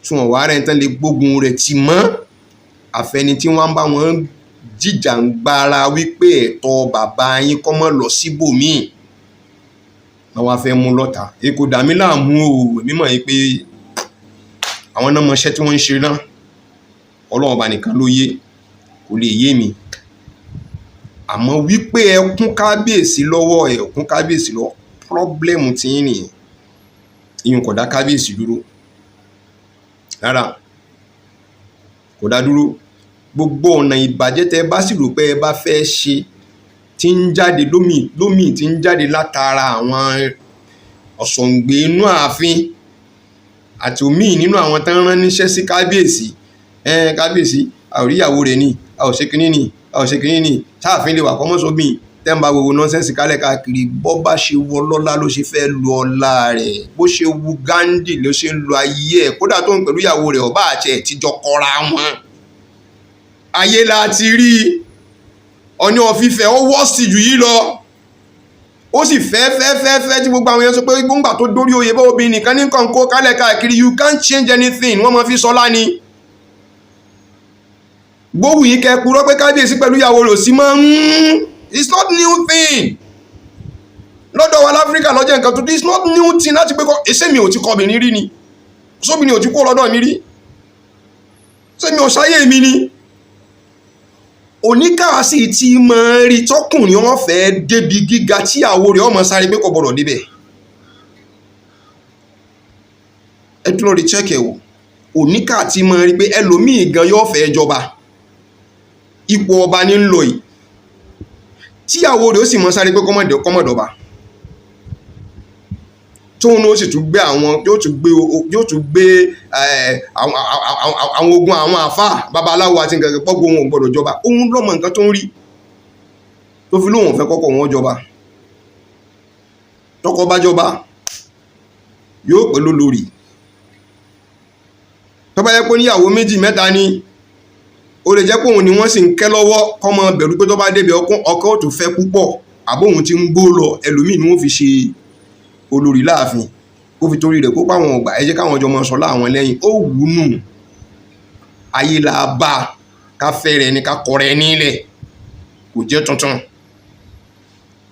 tí wọ́n wá rẹ́ni tán lè gbógun rẹ̀ tì mọ́, àfẹni tí wọ́n bá wọn jìjàǹgbara wípé ẹ̀tọ́ bàbá yín kó má lọ síbòmíì, wọ́n wá fẹ́ mú lọ́tà. Èkó dà mí láàmú o, èmi mọ̀ pé àwọn náà mọ iṣẹ́ tí wọ́n ń ṣe náà. Ọlọ́run Ọba nìkan ló yé, kò lè yé mi. Àmọ́ wípé ẹ kún kábíyèsí lọ́wọ́, ẹ kún kábíyèsí lọ́wọ́, problem tí yín nìyẹn. Ìyẹn kò dá kábíyèsí dúró. Rárá, kò dá dúró. Gbogbo ọ̀nà ìbàjẹ́ tẹ bá sì rò pé ẹ bá fẹ́ ṣe tí ń jáde lómì lómì, tí ń jáde látara àwọn ọ̀sọ̀ǹgbè inú ààfin àti òmíì nínú àwọn tán rán níṣẹ́ sí kábíyèsí. Ẹ kábíyèsí, a ò rí ìyàwó rẹ̀ ni, a ò ṣe kinní ni, a ò ṣe kinní ni, sáàfin lè wà kọ́mọ́sóbìn tẹ́ ń bá gbogbo nonsense kálẹ̀ káàkiri. Bọ́ bá ṣe wọ lọ́lá ló ṣe fẹ́ lo ọlá rẹ̀, bó ṣe wu Gandhi ló ṣe ń lo ayé ẹ̀, kódà tó ń pẹ̀lú ìyàwó rẹ̀ ọba àti ẹ̀ tíjọ kọra wọn. Ayé la ti rí Ọọ̀ni of Ifẹ̀, ó wọ́ọ̀sì jù yí lọ, ó sì fẹ́ fẹ́ fẹ́ fẹ́ tí gbogbo àwọn èèyàn sọ pé gbóngbà tó dórí oyè bá obìnrin nìkan ní nǹkan kó kálẹ̀ káàkiri. You can't change anything. Wọ́n máa fi sọlá ni gbówù yìí kẹ́ purọ́ pé kábíyèsí pẹ̀lú ìyàwó rẹ̀ ò sí mọ́. It's not new thing lọ́dọ̀ wa láfíríkà lọ́jọ́ nǹkan tuntun. It's not new thing láti pé kọ́ ẹsẹ̀ mi ò ti kọ́ obìnrin rí ni, sóbìnrin ò ti kó lọ́dọ̀ mi rí, ṣé mi ò ṣayé mi ni? Oníkàásì tí máa ń rí tọkùnrin wọn fẹ́ débi gíga tíyàwó rẹ̀ ọmọ sáré pé kò gbọdọ̀ débẹ̀. Ẹ tún lọ rí check ẹ̀ wò. Oníkà tí máa ń rí pé ẹlòmíì gan yóò fẹ́ jọba, ipò ọba ní ń lọ yìí, tíyàwó rẹ̀ ó sì mọ sáré pé kọ́mọ̀dọ̀ba. Tóun náà sì tún gbé àwọn, yóò tún gbé àwọn ogun, àwọn àfáà, babaláwo àti nǹkan kan pọ́gbó, wọn ò gbọ́dọ̀ jọba. Òun lọ́mọ nǹkan tó ń rí tó fi lóun ò fẹ́ kọ́kọ́ wọn jọba. Tọkọ bá jọba, yóò pẹ̀lú lórí. Tó bá yẹ pé níyàwó méjì mẹ́ta ni, ó lè jẹ́ pé òun ni wọ́n sì ń kẹ́ lọ́wọ́, kọ́mọ bẹ̀rù pé tó bá débi ọkọ ò tún fẹ́ púpọ̀, àbóhun ti ń gbó lọ, ẹlòmíì ni wọ́n fi ṣe olórí láàfin, kó fi torí rẹ̀ kó pa àwọn ọgbà. Ẹ jẹ́ káwọn ọjọ́ máa sọ láwọn lẹ́yìn. Ó wù ú nù. Ayé la bá ká fẹ́ rẹ̀ ni, ká kọrẹ́ nílẹ̀, kò jẹ́ tuntun.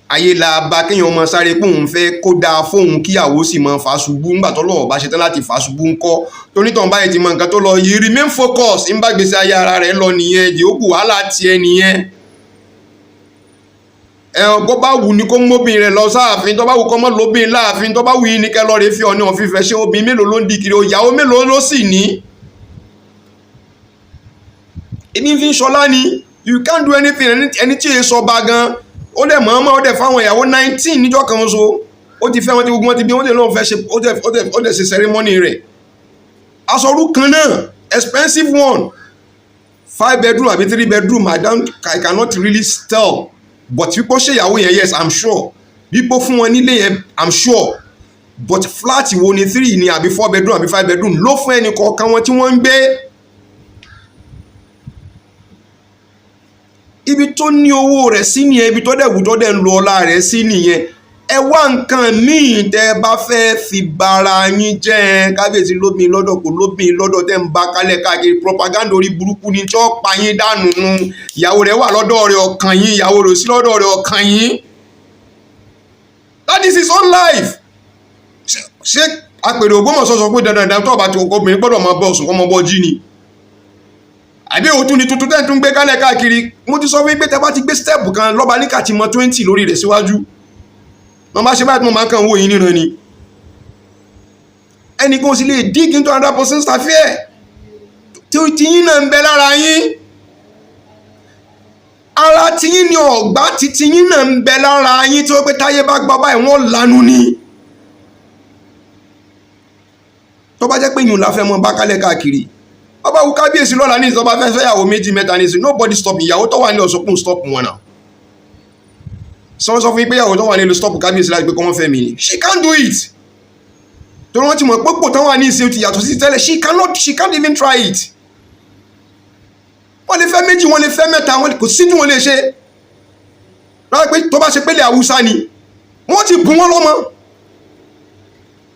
Ayé la bá kéèyàn máa sáré pé òun fẹ́ kó dáa fóun, kíyàwó sì máa fà ṣubú. Ńgbà tó lọ́wọ́ bá ṣetán láti fà ṣubú ńkọ́? Tonítàn báyìí ti mọ nǹkan tó lọ yìí, remain focus, ń bá gbèsè ayé ara rẹ̀ lọ nìyẹn. Yòókù wàhálà tiẹ̀ nìyẹn. Ẹ bó bá wù ní kó móbìn rẹ̀ lọ sáàfin, tó bá wù kó mọ́ lóbìn láàfin, tó bá wù yín ní kẹ́ lọ́ọ́ rẹ̀ fi ọ̀ní ọ̀fífẹ́ ṣé. Obìnrin mélòó ló ń di kiri? Ìyàwó mélòó ló sì ní? Èmi fi ń ṣọlá ni. You can't do anything. Ẹni tí èso ọba gan, ó dẹ̀ mọ̀ọ́mọ́, ó dẹ̀ fáwọn ìyàwó 19 níjọ́ kan ṣoṣo. Ó ti fẹ́ wọn tí gbogbo wọn ti bí wọ́n dẹ̀ lóun fẹ́ ṣe, ó dẹ̀ ṣe ceremony rẹ̀. Aṣọ kan náà, expensive one, five bedroom àbí three bedroom, I cannot really tell, but wípé ó ṣèyàwó yẹn, yes, I'm sure. Wípé fún wọn nílé yẹn, I'm sure, but flat wo ni, three ni àbí four bedroom àbí five bedroom ló fún ẹnì kọ̀ọ̀kan wọn tí wọ́n ń gbé? Ibi tó ní owó rẹ̀ sí nìyẹn, ibi tó dẹ̀ wù tó dẹ̀ ń lo ọlá rẹ̀ sí nìyẹn. Ẹ wá nǹkan míì tẹ́ ẹ bá fẹ́ fi bara yín jẹ́. Kábíyèsí lóbìn lọ́dọ̀, kò lóbìn lọ́dọ̀, tẹ́ ń bá kálẹ̀ káàkiri, propaganda orí burúkú ni tí ó pa yín dànù nu. Ìyàwó rẹ̀ wà lọ́dọ̀ rẹ̀, ọkàn yín. Ìyàwó rẹ̀ sí lọ́dọ̀ rẹ̀, ọkàn yín. That is his own life. Ṣé apèrè Ògbómọ̀ṣọ́ sọ pé dandan dandan tó bá ti obìnrin gbọ́dọ̀ máa bọ́ sùn, kọ́ mọ́ bọ́ jí ni? Àbí òtún ni tuntun tẹ́ ń tún gbé kálẹ̀ káàkiri? Mo ti sọ fún yín pé tẹ́ bá ti gbé step kan, lọ́ba níkà ti mọ 20 lórí rẹ̀ síwájú. Wọ́n bá ṣe báyìí tí mo máa ń kàn wò yín níran ni. Ẹnì kan sì lè dig into another person's affair tí tiyín náà ń bẹ lára yín. Ara tiyín ni ọ̀gbá tí tiyín náà ń bẹ lára yín, tí ó pé táyé bá gbọ́ báyìí, wọ́n lanu ni. Tó bá jẹ́ pé yìí la fẹ́ mọ́ bá kálẹ̀ káàkiri, bàbá wù kábíyèsí lọ́la ní ìsọba fẹ́ fẹ́yàwó méjì mẹ́ta ní ìsìn, nobody stop. Ìyàwó tó wà ní ọ̀sọ́kùn stop wọn náà. Sọ sọ fún yín pé ìyàwó tó wà nílùú stop kábíyèsí láti pé kọ́ wọ́n fẹ́ mi ni? She can't do it, torí wọ́n ti mọ̀ pé pò tán wà ní ìsìn ti yàtọ̀ sí tẹ́lẹ̀. She cannot, she can't even try it. Wọ́n lè fẹ́ méjì, wọ́n lè fẹ́ mẹ́ta, wọ́n kò sí tí wọ́n lè ṣe. Rárá, pé tó bá ṣe pélé Haúsá ni, wọ́n ti bù wọ́n lọ́mọ.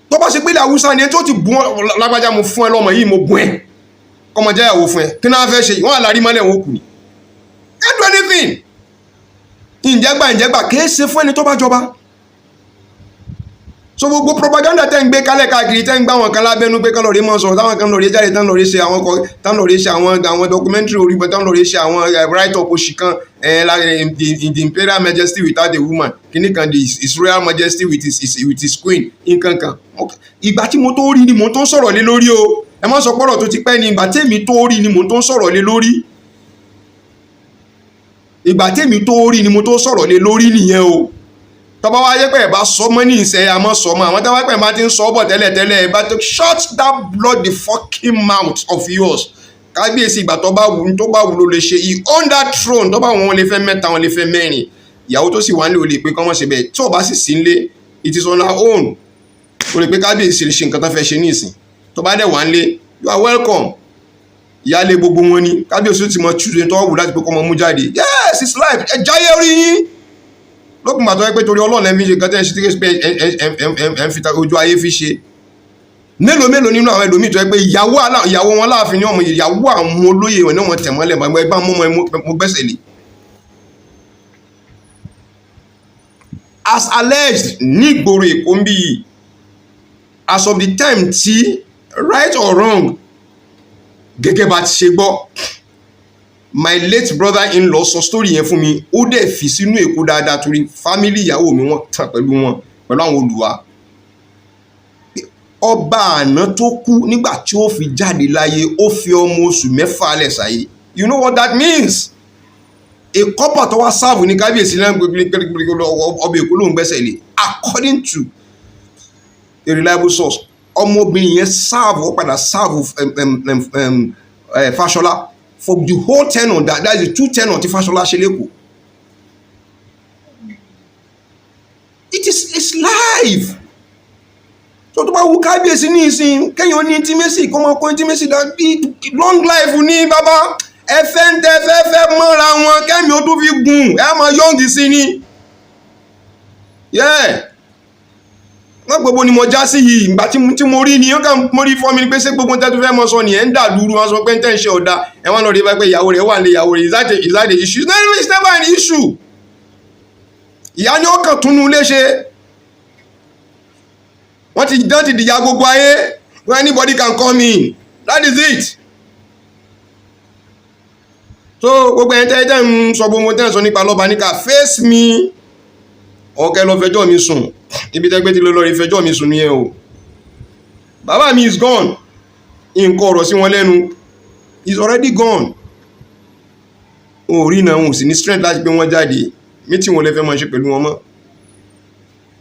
Tó bá ṣe pélé Haúsá ni, ẹni tó ti bù wọ́n, lágbájá, mo fún ẹ lọ́mọ yìí, mo bùn ẹ, kọ́mọ jẹ́ ìyàwó fún ẹ. Kí náà fẹ́ ṣe? Wọ́n àlárí mọ́lẹ̀, wọn kù ní. Can't do anything. Ìjẹ́gbà ìjẹ́gbà kìí ṣe fún ẹni tó bá jọba. So gbogbo propaganda tẹ́ ń gbé kálẹ̀ káàkiri, tẹ́ ń gbá wọn kan lábẹ́nú pé kán lọ rí mọ́ sọ̀rọ̀, táwọn kan lọ rí jáde, tán lọ rí ṣe àwọn kọ, tán lọ rí ṣe àwọn documentary orí bọ́, tán lọ rí ṣe àwọn write up oṣì kan, in the imperial majesty without a woman, kíní kan, the his royal majesty with his queen, nǹkan kan. Ìgbà tí mo tó rí ni mo tó ń sọ̀rọ̀ lé lórí o. Ẹ má sọ pọ́rọ̀ tó ti pẹ́ ni. Ìgbà tèmi tó rí ni mo tó ń sọ̀rọ̀ lé lórí. Ìgbà tèmi tó rí ni mo tó sọ̀rọ̀ lé lórí nìyẹn o. Tọ́ba wá yẹ pé ẹ̀ bá sọ mọ́ ní ìsẹ̀, àmọ́ sọ mọ́ àwọn tọ́ba pẹ̀ máa ti ń sọ bọ̀ tẹ́lẹ̀ tẹ́lẹ̀, ẹ̀ bá tó shut that bloody fucking mouth of yours. Kábíyèsí, ìgbà tó bá wù, tó bá wù ló lè ṣe. He own that throne. Tó bá wọn lè fẹ́ mẹ́ta, wọn lè fẹ́ mẹ́rin. Ìyàwó tó sì wà nílé, ò lè pé kọ́ mọ́ ṣe bẹ́ẹ̀. Tí ò bá sì sí nílé, it is on her own. O lè pé kábíyèsí lè ṣe nǹkan tó fẹ́ ṣe ní ìsìn. Tó bá dẹ̀ wà nílé, you are welcome. Ìyáálé gbogbo wọn ni kábíyèsí. Ó ti mọ choose tó wù láti pé kọ́ mọ mú jáde. Yes, it's life. Ẹ jáyé orí yín lókùn gbàtọ́ pé torí Ọlọ́run ẹ̀ fi ṣe nǹkan tẹ́ ẹ ṣe, tí kò ẹ ń fi ojú ayé fi ṣe. Mélòó mélòó nínú àwọn ẹlòmíì tó yẹ pé ìyàwó wọn láàfin ní ọmọ ìyàwó àwọn olóyè wọn ní wọn tẹ̀ mọ́lẹ̀, ẹgbẹ́ mọ́ mo gbẹ́sẹ̀ lé. As alleged nígboro Èkó ń bí yìí, as of the time tí, right or wrong, gẹ́gẹ́ bá ti ṣe gbọ́, my late brother-in-law sọ story yẹn fún mi. Ó dẹ̀ fi sínú Èkó dáadáa torí family ìyàwó mi, wọ́n tàn pẹ̀lú wọn, pẹ̀lú àwọn olùwà. Ọba àná tó kú, nígbà tí ó fi jáde láyé, ó fi ọmọ oṣù 6 lẹ̀ sáyé. You know what that means? A corper tó wá serve ní kábíyèsí náà, ọba Èkó ló ń gbẹ́sẹ̀ lé, according to A reliable source. Ọmọbìnrin yẹn serve, ó padà serve Fáṣọlá for the whole tenure, that is the two tenure tí Fáṣọlá ṣe l'Ékòó. It's live. Tó bá wù kábíyèsí ní ìsìn kéèyàn ní intimacy, kó máa kó intimacy dàbí long life ní bàbá. Ẹ fẹ́ ń tẹ fẹ́ fẹ́ mọ́ra wọn, kẹ́mi ó tún fi gùn, ẹ máa young sí ni. Yeah, wọ́n gbogbo ni mo já sí yìí. Ìgbà tí mo rí ni ó kàn mo rí fọ́ mi ni pé ṣé gbogbo tẹ́ tó fẹ́ mọ sọ nìyẹn ń dà lúru. Wọn sọ pé ń tẹ́ ń ṣe ọ̀dà, ẹ wọ́n lọ rí bá pé ìyàwó rẹ̀ wà ní ìyàwó rẹ̀. Is that a issue? It's never an issue. Ìyá ni ó kàn túnú ilé ṣe. Wọ́n ti dán ti dìyà gbogbo ayé when anybody can come in. That is it. So gbogbo ẹni tẹ́ tẹ́ ń sọ, gbogbo tẹ́ ń sọ nípa lọ́ba níka, face me, ọ̀kẹ́ lọ fẹjọ́ mi sùn ibi tẹ́gbẹ́ tí lọ rí fẹjọ́ mi sùn nìyẹn o. Bàbá mi is gone. Nǹkan ọ̀rọ̀ sí wọn lẹ́nu is already gone. O rí náà, wọn ò sì ní strength láti gbé wọn jáde. Meeting wọn lè fẹ́ máa ṣe pẹ̀lú wọn mọ́?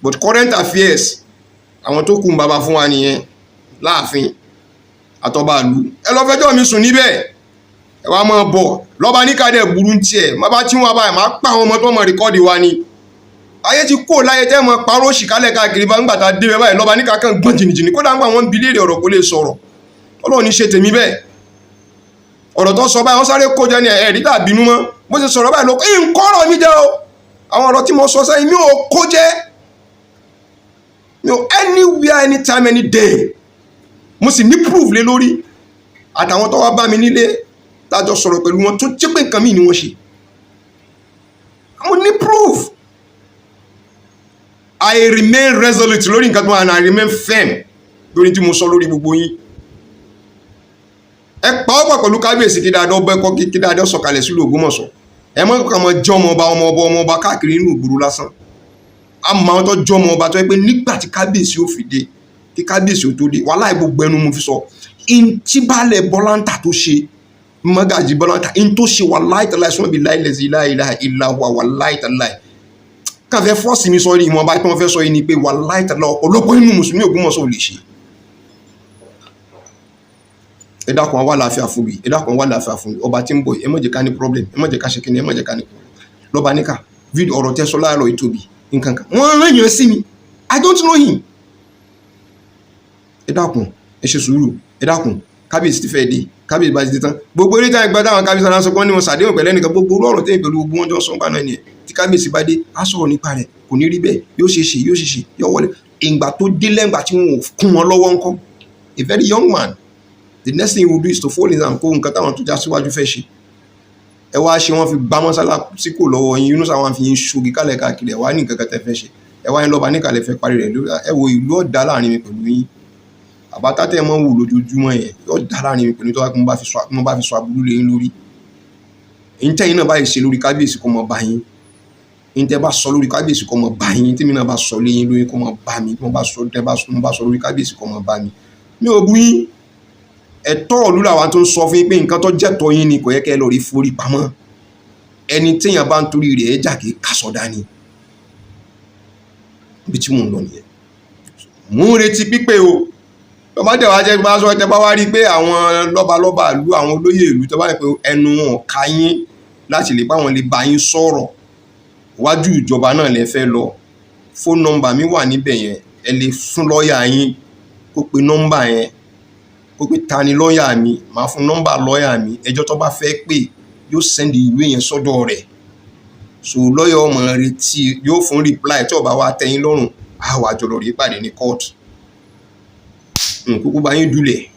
But current affairs, àwọn tó kù ń bàbá fún wa nìyẹn láàfin àtọba ìlú. Ẹ lọ fẹjọ́ mi sùn níbẹ̀. Ẹ wá máa bọ̀ lọ́ba ní kádẹ̀ burú ń tiẹ̀ má bá tí wọ́n báyìí máa pa àwọn ọmọ tó mọ̀ record wa ni. Ayé ti kó láyé tẹ́ mọ parọ́ òṣì kálẹ̀ káàkiri bá ń gbà tá a dé báyìí. Lọ́ba ní kankan gbọ́n jìnnìjìnnì, kódà ń gbà wọ́n ń bi léèrè ọ̀rọ̀, kó lè sọ̀rọ̀. Ọlọ́run ní ṣe tèmi bẹ́ẹ̀. Ọ̀rọ̀ tó sọ báyìí, wọ́n sáré kó jẹ ní ẹ̀rí tà bínú mọ́. Bó ṣe sọ̀rọ̀ báyìí lọ, nkọ́rọ̀ mi jẹ́ o. Àwọn ọ̀rọ̀ tí mo sọ sẹ́yìn, mi ò kó jẹ́ mi ò anywhere, anytime, any day. Mo sì ní proof lé lórí àtàwọn tó wá bá mi nílé, tájọ sọ̀rọ̀ pẹ̀lú wọn, tó jẹ́ pé nǹkan míì ni wọ́n ṣe. Mo ní proof. I remain resolute lórí nǹkan tó wà and I remain firm lórí tí mo sọ lórí gbogbo yín. Ẹ pa ọ́ pọ̀ pẹ̀lú kábíyèsí, kí dáadọ́ bẹ́ kọ́, kí dáadọ́ sọ̀kalẹ̀ sílùú Ògbómọ̀ṣọ́. Ẹ mọ́ kàn mọ́ jẹ́ ọmọ ọba, ọmọ ọba, ọmọ ọba káàkiri nínú ìgboro lásán. A mọ àwọn tó jẹ́ ọmọ ọba tó yẹ pé nígbà tí kábíyèsí ó fi dé, kí kábíyèsí ó tó dé, wàláhì, gbogbo ẹnu mo fi sọ ntí baálẹ̀ Bọ́láńtà tó ṣe, mọ́gàjì Bọ́láńtà n tó ṣe, wàláhì tàláhì, sọ́nà bíi láìlẹ̀sí láìláha ìlàwà, wàláhì tàláhì, káfẹ́ force mi sọ ní ìwọ̀nba tí wọ́n fẹ́ sọ yìí ni pé wàláhì tàláhì, ọ̀pọ̀lọpọ̀ nínú mùsùlùmí Ògbómọ̀ṣọ́ ò lè ṣe. Ẹ dákun, àwa àlàáfíà fún mi. Ẹ dákun, àwa àlàáfíà fún mi. Ọba tí ń bọ̀, ẹ má jẹ́ ká ní problem, ẹ má jẹ́ ká ṣe kíni, ẹ má jẹ́ ká ní problem. Lọ́ba níkà fídíò ọ̀rọ̀ tẹ́ sọ láàárọ̀ yìí tóbi nǹkan kan. Wọ́n rán yẹn sí mi. I don't know him. Ẹ dákun, ẹ ṣe sùúrù. Ẹ dákun, kábíyèsí ti fẹ́ dé. Kábíyèsí bá ti dé tán, gbogbo eré táwọn ìgbà táwọn kábíyèsí aláṣọ kan ní wọn ṣàdéhùn pẹ̀lẹ́ nìkan, gbogbo orú ọ̀rọ̀ tẹ́yìn pẹ̀lú gbogbo wọn jọ sọ ńgbà náà nìyẹn. Tí kábíyèsí bá dé, á sọ̀rọ̀ nípa rẹ̀. Kò ní rí bẹ́ẹ̀, yóò ṣe ṣe, yóò ṣe ṣe, yóò wọlé. Ìgbà tó dé, lẹ́ngbà tí wọn ò kún wọn lọ́wọ́ ńkọ́? A very young man, the next thing he will do is to fall in and kó nǹkan táwọn tó já síwájú fẹ́ ṣe. Ẹ wá ṣe, wọ́n fi gbá mọ́sálásí kò lọ́wọ́ yín. Yúnúsà wọn fi yín ṣogi kálẹ̀ káàkiri. Ẹ wá ní nǹkan kan tẹ́ fẹ́ ṣe, ẹ wá ní lọ́ba níkàlẹ̀ fẹ́ parí rẹ̀ lórí. Ẹ wo, ìlú ọ̀dà láàrin mi pẹ̀lú yín. Àbátá tẹ́ ẹ mọ́ wò lójoojúmọ́ yẹn yóò dá láàrin mi pẹ̀lú tó wá pé mo bá fi sọ aburú lé yín lórí. Èyí tẹ́yìn náà báyìí ṣe lórí kábíyèsí, kó mọ bá yín. Èyí tẹ́ bá sọ lórí kábíyèsí, kó mọ bá yín. Tí mi náà bá sọ lé yín lórí, kó mọ bá mi. Tí mo bá sọ, tẹ́ bá mo bá sọ lórí kábíyèsí, kó mọ bá mi. Mi ò bú yín. Ẹ̀tọ́ ìlú làwa tó ń sọ fún yín pé nǹkan tó jẹ́tọ́ yín ni, kò yẹ kẹ́ ẹ lọ rí forí pamọ́. Ẹni téèyàn bá ń torí rẹ̀ ẹ́ jà, kí kásọ̀ dání. Ibi tí mò ń lọ nìyẹn. Mò ń retí pípé o. Tọ́ba tẹ̀ wá jẹ́ bá sọ, tẹ́ bá wá rí i pé àwọn lọ́balọ́ba ìlú, àwọn olóyè ìlú, tọ́ bá rí pé ẹnu wọn ká yín láti lè bá wọn lè bá yín sọ̀rọ̀, wájú ìjọba náà lẹ fẹ́ lọ. Phone number mi wà níbẹ̀ yẹn. Ẹ lè fún lọ́ọ̀yà yín kó pe nọ́mbà yẹn, kó pe ta ni lọ́ọ̀yà mi. Màá fún nọ́mbà lọ́ọ̀yà mi. Ẹjọ́ tó bá fẹ́ pè, yóò send ìwé yẹn sọ́dọ̀ rẹ̀. So lọ́ọ̀yà ọmọ retí yóò fún reply. Tí ó bá wá tẹ́ yín lọ́rùn, á wà jọ lọ rí pàdé ní court. Nkúkú bá yín dulẹ̀.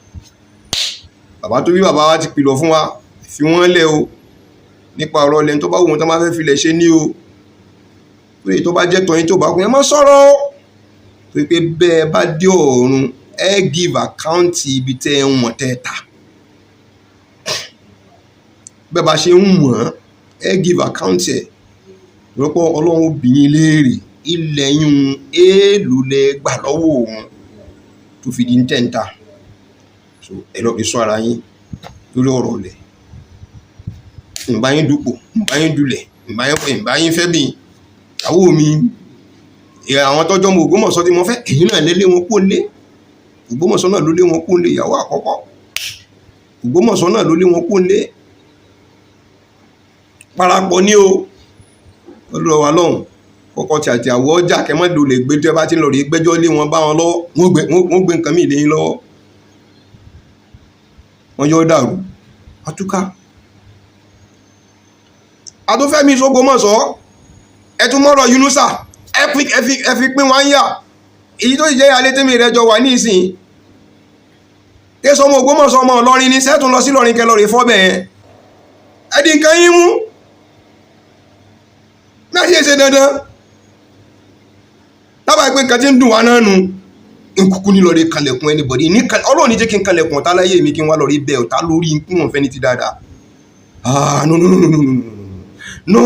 Bàbá tó bí bàbá wa ti kìlọ̀ fún wa, fi wọ́n lẹ̀ o, nípa ọ̀rọ̀ ilẹ̀ tó bá wù wọ́n tó máa fẹ́ filẹ̀ ṣe ní o. Pé tó bá jẹ́ tọ́yìn, tó bá kún, ẹ má sọ̀rọ̀ o, torí pé bẹ́ẹ̀ bá dé ọ̀run, ẹ give account ibi tẹ́ ẹ ń wọ̀n tẹ́ ẹ ta. Bẹ́ẹ̀ bá ṣe ń wọ̀n, ẹ give account ẹ̀ lọ́pọ̀. Ọlọ́run ó bi yín léèrè ilẹ̀ yín, èèlò lẹ gbà lọ́wọ́ òun tó fi di ń tẹ̀ ń ta. So ẹ lọ fi sọ ara yín lórí ọ̀rọ̀ ilẹ̀. Ǹbá yín dupò, ǹbá yín dulẹ̀, ǹbá yín fẹ́ bí ìyàwó mi. Àwọn tọ́jọ́ mọ Ògbómọ̀ṣọ́ tí mo fẹ́, ẹ̀yin náà lé lé wọn kó lé. Ògbómọ̀ṣọ́ náà ló lé wọn kó lé. Ìyàwó àkọ́kọ́, Ògbómọ̀ṣọ́ náà ló lé wọn kó lé. Parapọ̀ ní o lọ́dọ̀ wa lọ́hùn kọ́kọ́ tí àti àwọ̀ ọjà kẹ́mọ́dò lè gbé. Tí ẹ bá ti ń lọ rí gbẹ́jọ́ lé wọn bá wọn lọ́wọ́, wọ́n gbé nǹkan míì lé yín lọ́wọ́, wọ́n yọ dàrú àtúká. Àtúnfẹ́mi s'Ógbómọ̀ṣọ́, ẹ tún mọ́rọ̀ Yunusa, ẹ fi pín wọn yà. Èyí tó sì jẹ́ alẹ́ tẹ́mi rẹ jọ wà ní ìsìn kéṣọ ọmọ Ògbómọ̀ṣọ́, ọmọ Ìlọrin ní sẹ́tún lọ sí Ìlọrin kẹlọ rè fọ́ bẹ̀yẹn. Ẹ di nǹkan yín mú náà ṣe é ṣe dandan lábàá pé nǹkan tí ń dùn wá náà nu nkúkú ní lọ́ọ́ kanlẹ̀kùn anybody ní. Ọlọ́run ní jẹ́ kí n kanlẹ̀kùn ọ̀tá láyé mi, kí n wá lọ́ọ́ rí bẹ́ẹ̀ ọ̀tá lórí kí wọ́n fẹ́ ní ti dáadáa. Ah, no, no, no, no, no, no, no.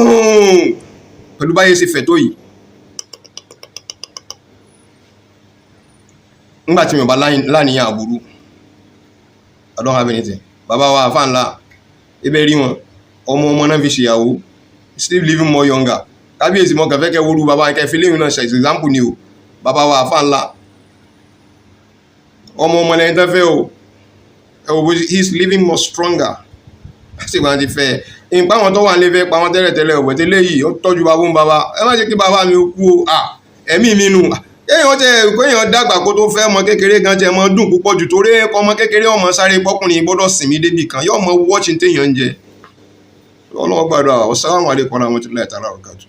Pẹ̀lú báyé ṣe fẹ̀ tó yìí, nígbà tí mi ò bá láníyàn àbúrú, I don't have anything. Bàbá wa àfáà ńlá ibẹ̀ rí wọn, ọmọ ọmọ náà fi ṣèyàwó, still living more younger. Kábíyèsí, mọ kẹfẹ́ kẹ wúru bàbá kẹfí léyìn náà ṣe example ni o. Bàbá wa àfáà ńlá, ọmọ ọmọ lẹ́yìn tó fẹ́ o. Ẹ wò bó he is living more stronger. Láti ìgbà tí fẹ́ ẹ nípa àwọn tó wà nílé fẹ́ pa wọn tẹ́lẹ̀tẹ́lẹ̀ ọ̀bẹ̀ tẹ́lẹ̀ yìí, ó tọ́jú bàbá ń bàbá. Ẹ má jẹ́ kí bàbá mi kú o. Ẹ̀mí mi nù. Kéèyàn tẹ kéèyàn dàgbà kó tó fẹ́ ọmọ kékeré gan tẹ mọ dùn púpọ̀ jù, torí ọmọ kékeré, ọmọ sáré pọ́kùnrin gbọ́dọ̀ sìn mí débì kan, yóò mọ wọ́ọ̀chì téèyàn ń jẹ. Ọlọ́wọ́ gbàdúrà. Assalamu alaikum warahmatullahi ta'ala wabarakatuh.